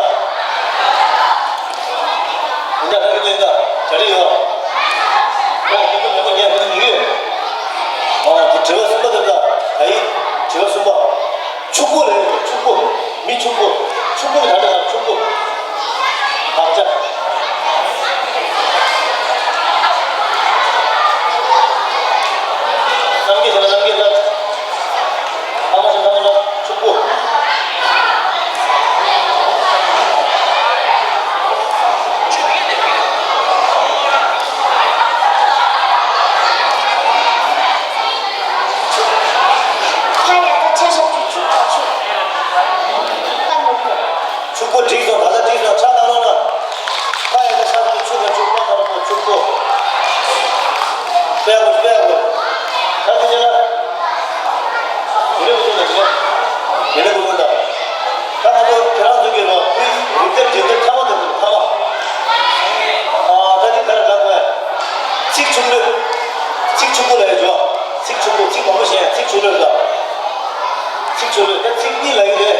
ཡིན་ད་ད་གི་ཡིན་ད། ག་རེ་ཡོད། ད་ཡིན་ད་ཡིན་ད་ཡིན་ད་ཡིན་ཡོད། ཨ་དེ་དྲི་བ་གསུམ་པ་དེ་ད། ད་ཡིན་དྲི་བ་གསུམ་པ། ཕྱུག་པོ་རེད། ཕྱུག་པོ། མི་ཕྱུག་པོ། ཕྱུག་པོ་གི་ད་ལྟ་ཕྱུག་པོ། དག་ཆ། རྣམ་རྒྱལ་ཟེར་ན་རྣམ་རྒྱལ་ལ། ཨ་མ་ཟེར་ན་ཨ་མ་ལ་ཕྱུག་པོ། ཕ་ཡ་ད་ཆ་ཤ་ཕྱུག་ཕྱུག་ཕྱུག་ཕ་ནུ་པོ། ཕྱུག་པོ་འགྲིག་སོང་། ད་ལྟ་འགྲིག་སོང་། ཕྱག་ལ་ལོ་ན། ཕ་ཡ་ད་ཆ་ཤ་ཕྱུག་ཕྱུག་ཕ་ནུ་པོ་ཕྱུག་པོ། དཔེ་ཡག་པོ་དཔེ་ཡག་པོ། ད་དེ་ནས་ན། དེ་ནས་ཀུ་ཀུ་ད་དེ་ནས། དེ་ནས་ཀུ་ཀུ་ད། ད་ང་ཚོ་ཁྱེད་རང་ཚོ་གི་ནང་ཁུལ་རིག་གཏེར་རྒྱན་གཏེར་ཐ་མ་དེ་ཚོ་ཐ་མ། ཨ་ད་ཅིག་ག་རེ་ལབ་དགོས། ཚིག་ཕྱུག་ལོས། ཚིག་ཕྱུག་པོ་ལ་ཡོད་ཅོ། ཚིག་ཕྱུག་པོ། ཚིག་མང་པོ་བཤད་ཡ་ཚིག་ཕྱུག་ལོས་ལ། ཚིག་ཕྱུག་ལོས། ད་ཚིག་གཉིས་ལ་ཡོད་རེད།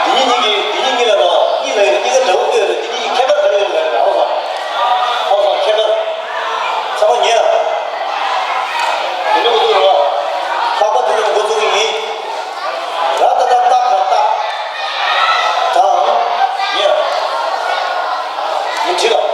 འདི་གཉིས་གཉིས་ཀྱི་འདི་གཉིས་གཉིས་ལ་རོ། གཉིས་ལ་ཡོད་རེད། གཉིས་ཀ་འདྲ་པོ་ཡོད་རེད། འདི་གཉིས་ཀྱི་ཁྱད་པར་ག་རེ་ཡོད་རེད་ལབ་ཡོད་རེད། ཧ་གོ་སོང་། ཧ་གོ་སོང་། ཁྱད་པར། ཚང་མ་ཉན་ཨ། འདི་འདྲ་པོ་འདུག་རོ། ལྷག་པ་དེ་ཚོ་འགོ་འཛུགས་ཀྱི་ཡིན། ར་ཏ་ཏ་ཏ་ག་ཏ། དང་། ཡ། ཡིན་བྲིས་ལ།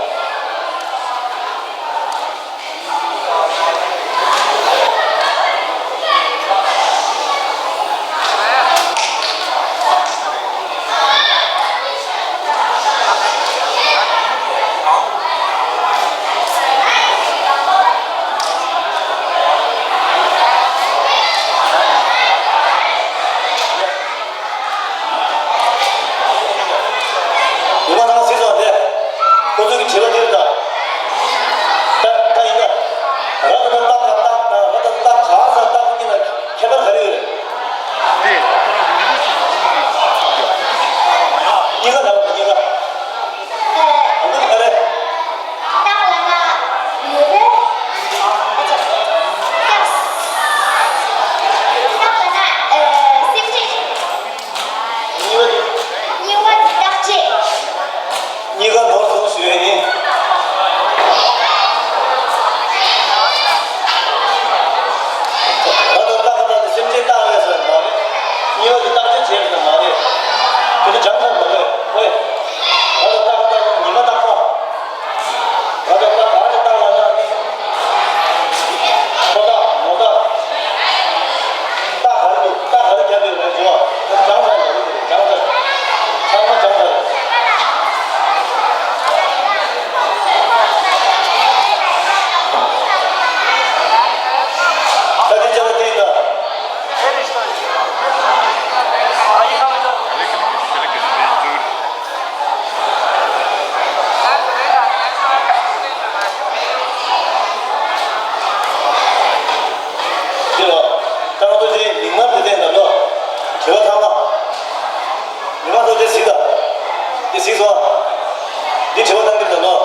གཟིགས་སོང་། འདི་དྲི་བ་གཏང་གི་མེད་ནོ།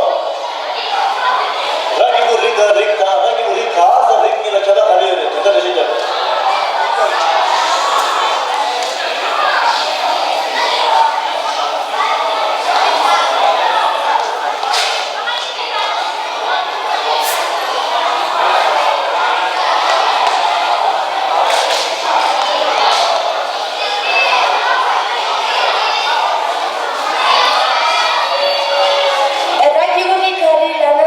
ར་གི་གུ་རི་ག་རིག་དང་ར་གི་གུ་རི་ག་ས་རིག་གཉིས་ལ་ཁྱད་པར་ག་རེ་ཡོད་རེད། དེ་ལྟར་རེ་ཞིག་བརྒྱབ། ར་གི་གུ་རི་ག་རི་ལ་ན།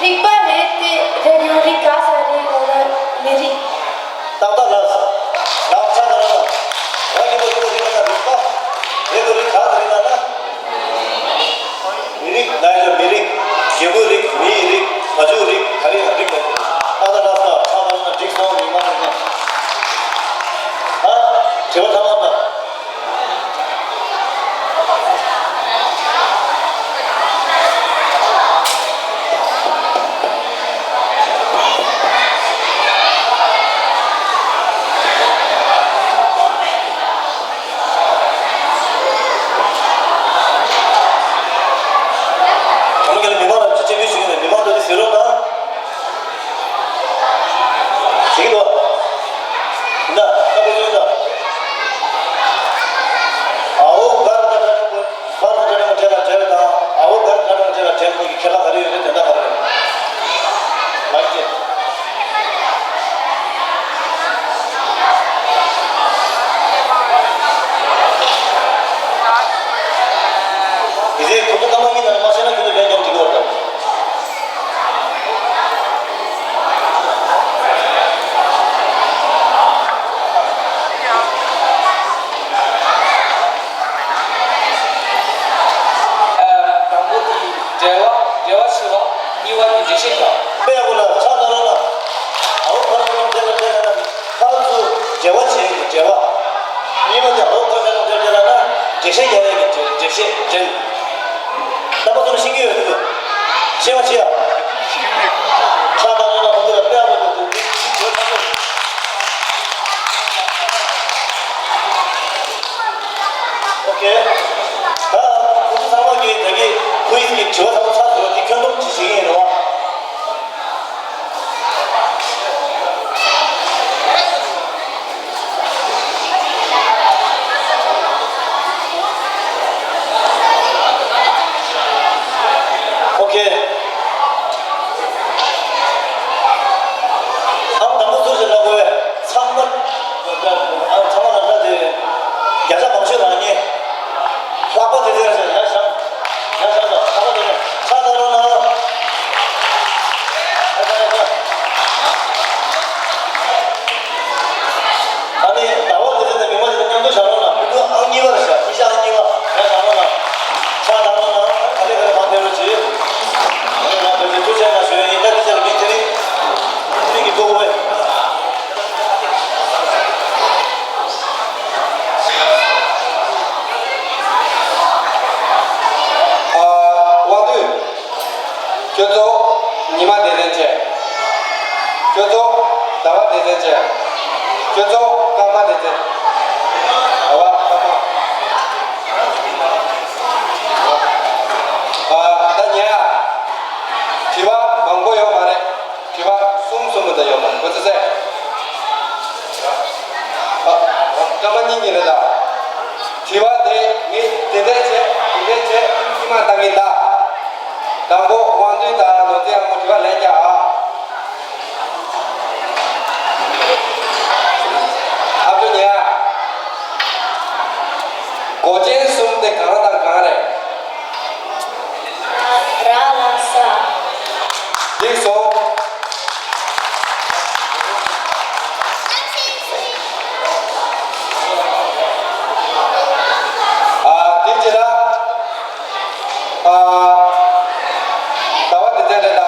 རིག་པ་རེད་དེ་རེད་ཡོད་རིག་ག་ས་རེད་ལ་ན་མི་རིག་ཏག་ཏག་ལ། ལག་ཆ་ད་ལ་ན། ར་གི་གུ་རི་ག་རི་ལ་ན་རིག་པ། རེད་དུ་རིག་ག་ས་རེད་ལ་ན། མི་རིགས་ལ་ཡོད་མི་རིགས། རྒྱལ་པོའི་རིགས། མིའི་རིགས། བ་ཕྱུགས་རིགས། ག་རེ་ཡང་རིགས་མེད། ཨ་ད་ལ་ས་ཆ་ལ་ན་འགྲིག་སོང་མི་མ་རེད་ན། ཨ། དྲི་བ་ཐ་མ་ད། ད་མ་ག་ལ་མི་མང་ལ་ཅི་ཅི་མི་ཞུ་ཡིན་ན་མི་མང་ཚོ་དེ་ཟེར་རོགས་གནང་། ཟེར་གི་འདུག་ད་ཁོ་ཚོ་ད། ཨའོ་གར་ད་ད་ད་གར་ད་ད་ད་ད་ད་ད་ད་ཨའོ་གར་ད་ད་ད་ད་ད་ད་ཁྱད་པར་ག་རེ་ཡོད་རེད། དེ་འདྲ་ག་རེ་རེད། མ་སྐྱེས། དེ་ཚེ་ཁོ་ཚོ་སྐར་མ་གཉིས་ནང་ལ་མ་ཤེས་ན་ཁྱོད་ཚོ་ལན་རྒྱག་འགྲིག་གི་རེད་དམ། དང་པོ་དེ་འབྲེལ་བ་འབྲེལ་བ་ཞུ་བ། གཉིས་པ་དེ་འགྲེལ་བཤད་དང་། དཔེ་ཡག་པོ་ལ་ཆ་ཚང་རོགས་ལ། ཨའོ་ཕར་ཚུར་འབྲེལ་ལ་འབྲེལ་ལ་ན་ཕར་ཚུར་འབྲེལ་བ་བྱེད་ཀྱི་འབྲེལ་བ། གཉིས་པ་དེ་ཨའོ་ཕར་ཚུར་འབྲེལ་འབྲེལ་ལ་ན་འགྲེལ་བཤད་རྒྱག་ཡས་ཀྱི་འགྲེལ་བཤད་འགྲེལ། རྣམ་པ་ཚོ་ནི་ཤེས་ཀྱི་ཡོད་དུས། ཤེས་པ་བྱེད་ཡ། ཆ་ཚང་རོགས་ལ་ཁོང་ཚོ་ལ་དཔེ་ཡག་པོ་འདུག་འདུག་འདུག་འདུག་ཨོ་ཁེ། ད་ཁོང་ཚོ་ཚང་མ་གིས་ད་གིན་ཁོ་ཡིས་ཀྱི་དྲི་བ་ཚང་མ་ཚར་སོང་། དེ་ཁྱོན་བསྡོམས་ཅིག་བྱེད་ཀྱི་ཡིན་རེད་བ། ཨོ་ཁེ། ཨང་དང་པོ་ཚུར་ཞིག་ལ་གོ་བས་ཚང་མ། ཨང་ཚང་མ་ལ་ལྟ་དེ། བརྒྱ་ཆ་མང་ཤོས་རང་ཉིད། ལྷག་པ་དེ་ཚོ་ཡར་བཞེངས། ཡར་བཞེངས་དང་ལྷག་པ་དེ་ཚོ་ཕྱག་བཏང་རོགས་གནང་། ཨ་ད་ཨ་ད། ཨ་ནི་ཟླ་བ་དེ་ཚོ་དང་མི་མང་དེ་ཚོ་མཉམ་དུ་བཞག་རོགས་གནང་། ཁོ་ཚོ་ཨང་གཉིས་པ་རེད་ཤག་ཁྱེད་ཅག་ཨང་གཉིས་པ་ཡར་བཞེངས་རོགས་གནང་། ཕྱག་བཏང་རོགས་གནང་། ག་ལེ་ག་ལེ་མང་ཐོན་རོགས་གྱིས། ཨ་ནི་ང་ཚོ་ཚོ་ཆེན་ལ་ཞུ་ཡ་ཡིན། ད་དེ་ཚོ་ལ་མི་དེ་རིང་། མིག་གི་ལྟོ་བས། ཨ། དབང་འདུས། ཁྱོད་ཚོ་ཉི་མ་སྡེ་ཚན་བྱས། ཁྱོད་ཚོ་ཟླ་བ་སྡེ་ཚན་བྱས། ཁྱོད་ཚོ་སྐར་མ་སྡེ་ཚན། ཟླ་བ་སྐར་མ། ཨ། ད་ཉལ་ཡ། དྲི་བ་མང་པོ་ཡོད་མ་རེད། དྲི་བ་གསུམ་གསུམ་མ་གཏོགས་ཡོད་མ་རེད། ཁོ་ཚོ་ཟེར། ཨ། སྐར་མ་གཉིས་གཉིས་རེད་ད། དྲི་བ་དེ་ངས་དེ་འདྲས་བྱས་དེ་འདྲས་བྱས་ཁྱིམ་མ་བཏང་གིན་ད། དང་པོ་དབང་འདུས་དང་ནོར་རྫས་ཨ་མོ་དྲི་བ་ལན་རྒྱག་ཨ། ཨ་ཁུ་ཉལ། མགོ་ཅན་གསུམ་དེ་གང་དང་གང་རེད། ར་ལ་ས། འགྲིག་སོང་། ཨ། དེ་རྗེས་ལ། ཨ། ཟླ་བ་སྡེ་ཚན་རེད་ད།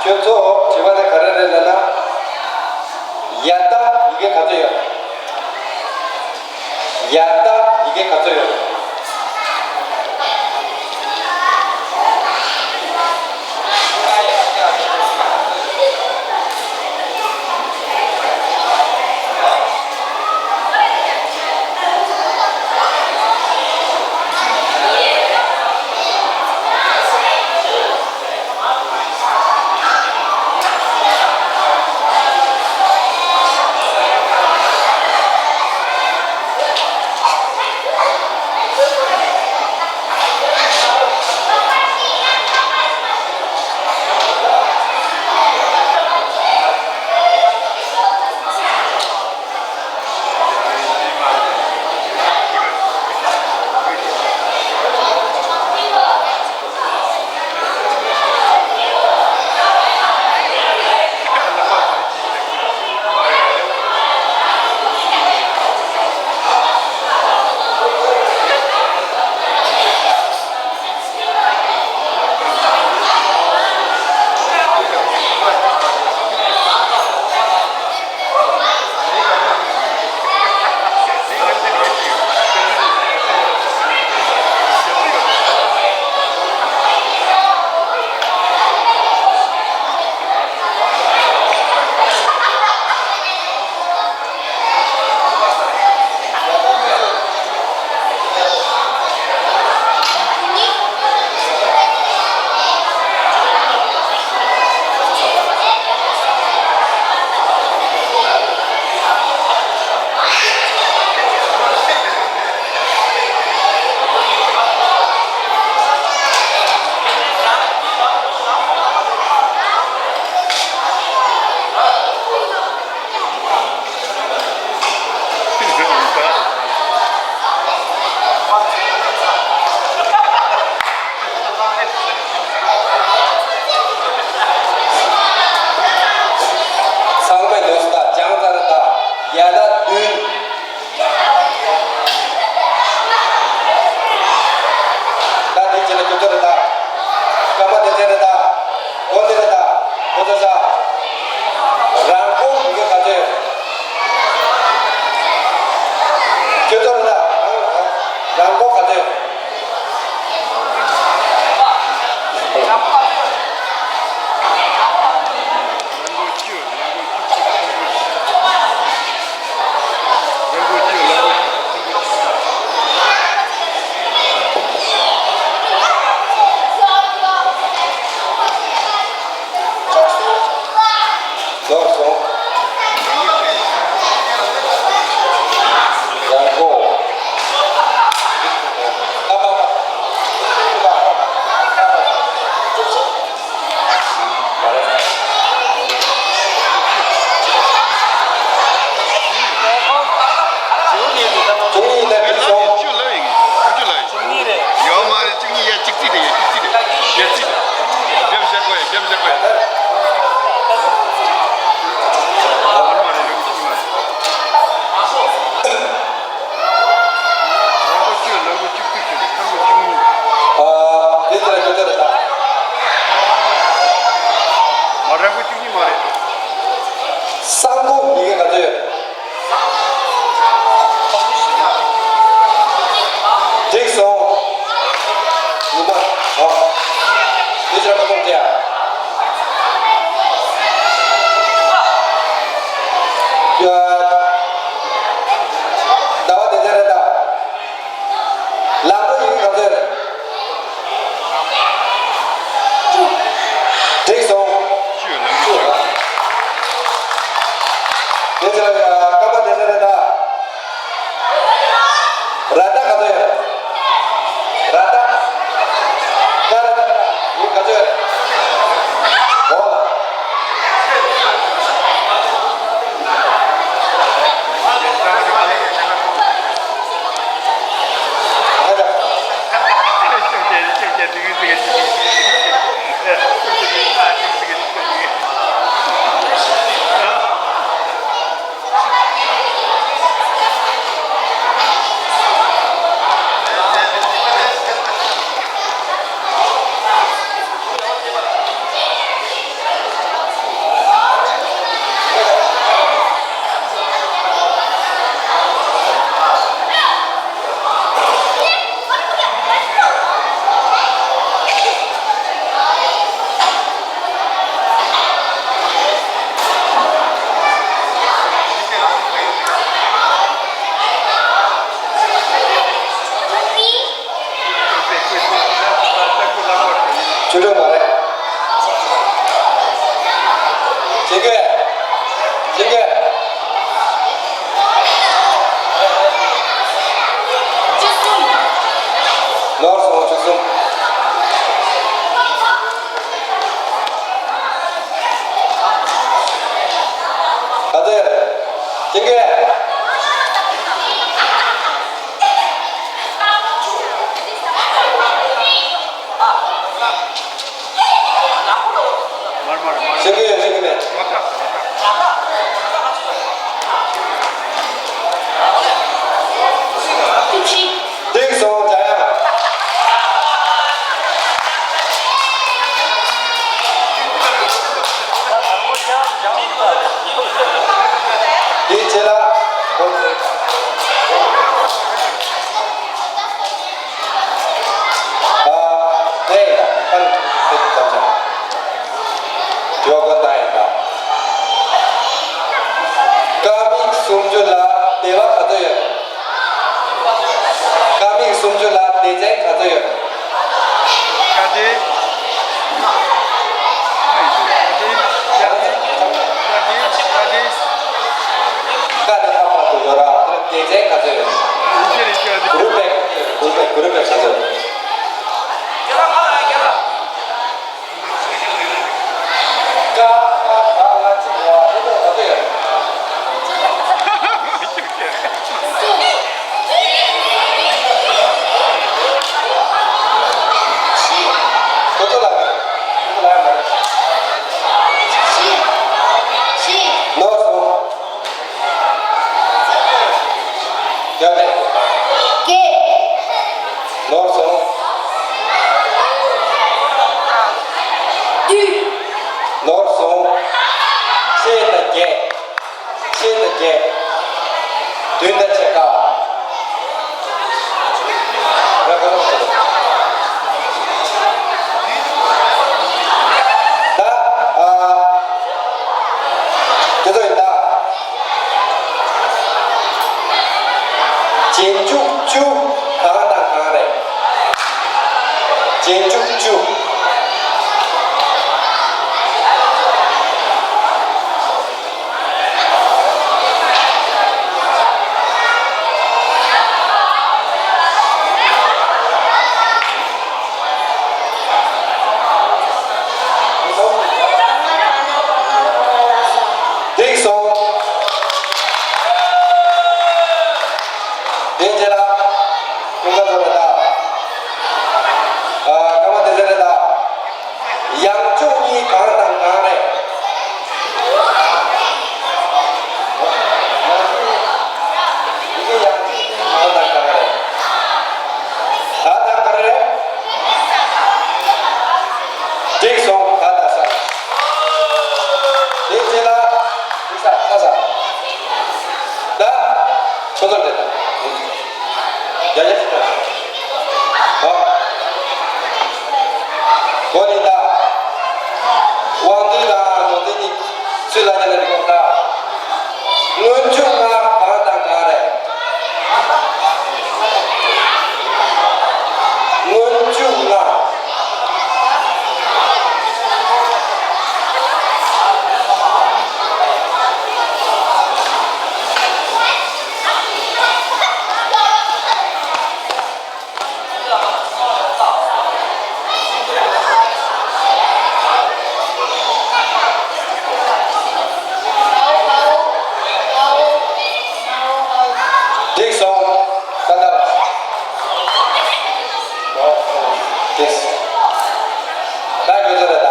ཁྱོད་ཚོ་དྲི་བ་དེ་ག་རེ་རེད་ལབ་ན། ཡ་ཏ་ཡི་གེ་ག་ཚོད་ཡོད། ཡ་ཏ་ཡི་གེ་ག་ཚོད་ཡོད། ཚང་མས་འདུག་སྟ། ལྗང་ཚ་རེད་ད། ཡ་ད་བདུན། ད་འདི་བྱས་ན་ཁྱོད་ཚོ་རེད་ད། སྐར་མ་དེ་ཚོ་རེད་ད། འོ་འདི་རེད་ད། འོ་ཚ་ཚ། རང་མགོ་ཡི་གེ་ག་ཚོད། ཁྱོད་ཚོ་རེད་ད། རང་མགོ་ག་ཚོད། རྫོགས་སོང་། ཡང་གོ། བཅུ་གཉིས་ལ་བཅུ་གསུམ། ཡོད་མ་རེད། བཅུ་གཉིས་ཡ་གཅིག་རྩིས་རེད། ཡ་གཅིག་རྩིས་རེད། ཡ་གཅིག་རྩིས་རེད། རྒྱབ་བཞག་དགོས། རྒྱབ་བཞག་དགོས། ཡོད་མ་རེད། རང་གཅིག་མ་རེད། རང་མགོ་བཅུ། ལག་མགོ་བཅུ་གཅིག་བྱས་ནས་ཁ་མགོ་བཅུ་གཉིས། ཨ། དེ་ལྟར་ཁྱོད་ལྟར་ད། མ། རང་མགོ་བཅུ་གཉིས་མ་རེད། གསང་མགོ་ཡི་གེ་ག་ཚོད་ཡོད། འགྲིག་སོང་། ཉི་མ། ཨ། དེ་ལྟར་མ་གཏོང་དེ་ཡ། ཡ། ཟླ་བ་དེ་ཚོ་རེད་ད། ལག་པ་ཡིན་ག་ཚོད། འགྲིག་སོང་། དེ་ཚོ་ཡ། སྐར་མ་དེ་ཚོ་རེད་ད། ར་ད་ག་ཚོད། ར་ད། ཀ་ར་ད་ཡིན་ག་ཚོད། འོ་ལ། ཡོ་ག་ད་ཡིན་ད། ཀ་མིག་སུམ་ཅུ་ལ་སྡེ་བ་ག་ཚོད་ཡོད། ཀ་མིག་སུམ་ཅུ་ལ་སྡེ་ཚན་ག་ཚོད་ཡོད། ཀ་དེ། ཀ་དེ། ཀ་དེ། ཀ་དེ། ཀ་དེ་ཨ་མ་དུ་ཡོད་ར། སྡེ་ཚན་ག་ཚོད་ཡོད། གུ་རུ་པེ། གུ་རུ་པེ། གུ་རུ་པེ་ག་ཚོད་ཡོད། ཀ་ཁ་ག་ང་གཅིག་ཡོད་པ་དེ་ཚོ་ག་ཚོད་ཡོད། ཁོ་ཚོ་ལ་ཁོ་ཚོ་ལ་ཡང་མ་རེད། ནོར་སོང་། ཡ་ལེ། ཀེ། ནོར་སོང་། བདུན། ནོར་སོང་། ཕྱེད་དང་བརྒྱད། ཕྱེད་དང་བརྒྱད། བདུན་དང་ཕྱེད་ཀ། ར་ག་ར་ཟེར། ད་ཨ། དེ་ཚོ་ཡིན་ད། རྗེས་འཇུག་བཅུ་གང་དང་གང་རེད། རྗེས་འཇུག་བཅུ། འགྲིག་སོང་། དེ་རྗེས་ལ་ཀུན་དགའ་བཟོ་རེད་ད། ཨ། སྐར་མ་དེ་ཚོ་རེད་ད། ཡང་འཇུག་གཉིས་གང་དང་གང་རེད། ཡང་འཇུག་གཉིས་གང་དང་གང་རེད། ད་དང་ག་རེ་རེད། འགྲིག་སོང་། ད་ད་ས། དེ་རྗེས་ལ་འདི་ས་ཁ་ས། ད་ཁྱོད་ཚོ་འདི་ད། ཡ་ཡ། ཧོ། གོ་ནི་ད། དབང་འདུས་དང་ནོར་འདུས་གཉིས་ཚུར་ལ་ཉན་ན་འགྲིག་གོ་ད། སྔོན་འཇུག་ལྔ་གང་དང་གང་རེད། སྔོན་འཇུག་ལྔ། འགྲིག་སོང་། ད་ལྟ་ལ། འགྲིག་སོང་། ད་ཁྱོད་ཚོ་ལ་ད།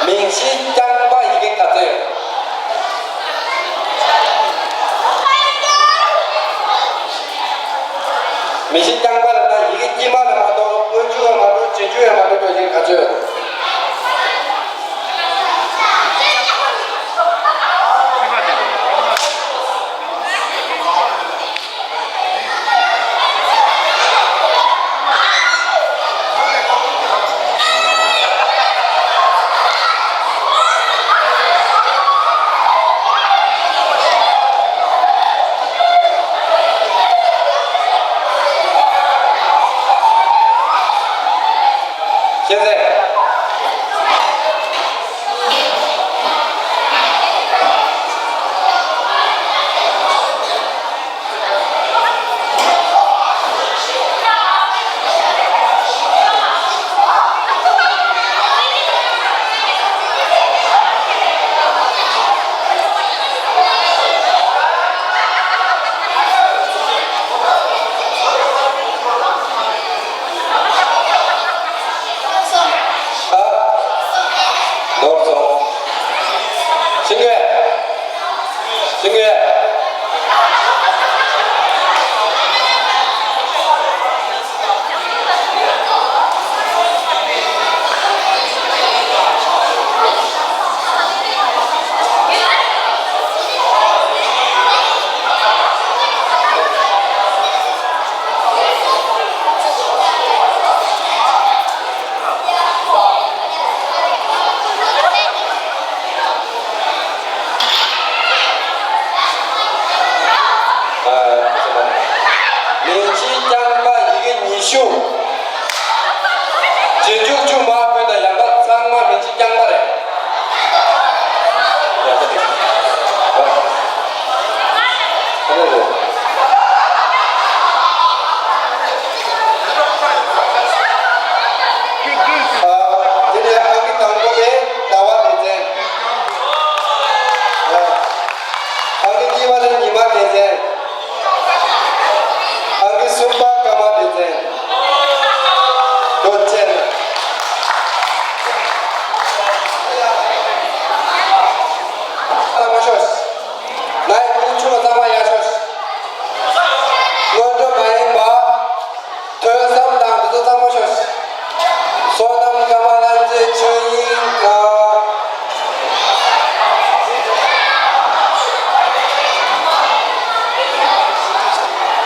མིང་གཞི་རྐྱང་པ་ཡི་གེ་ག་ཚོད་ཡོད། མིང་གཞི་རྐྱང་པ་ལབ་ན་ཡི་གེ་དཀྱིལ་མ་ལ་མ་གཏོགས་སྔོན་འཇུག་ཡང་མ་འགྲོ། རྗེས་འཇུག་ཡང་མ་འགྲོ་བའི་ཡི་གེ་ག་ཚོད་ཡོད། ཁྱེད་ཚོས།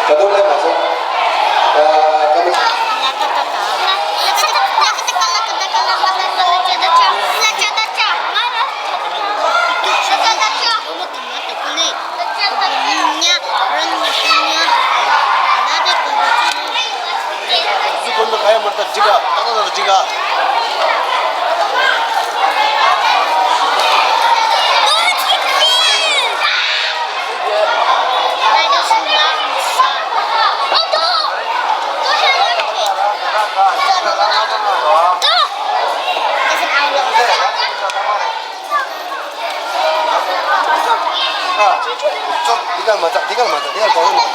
ད་དུང་སླེབས་མ་སོང་། ཨ། བཀའ་མོལ། སུ་ཀུན་ཏུ་ག་ཡ་མར་ད་འགྲིག་ག་ད་ད་ད་འགྲིག་ག་འདི་གར་མ་ཚ། འདི་གར་མ་ཚ། འདི་གར་གོང་ལ་མ།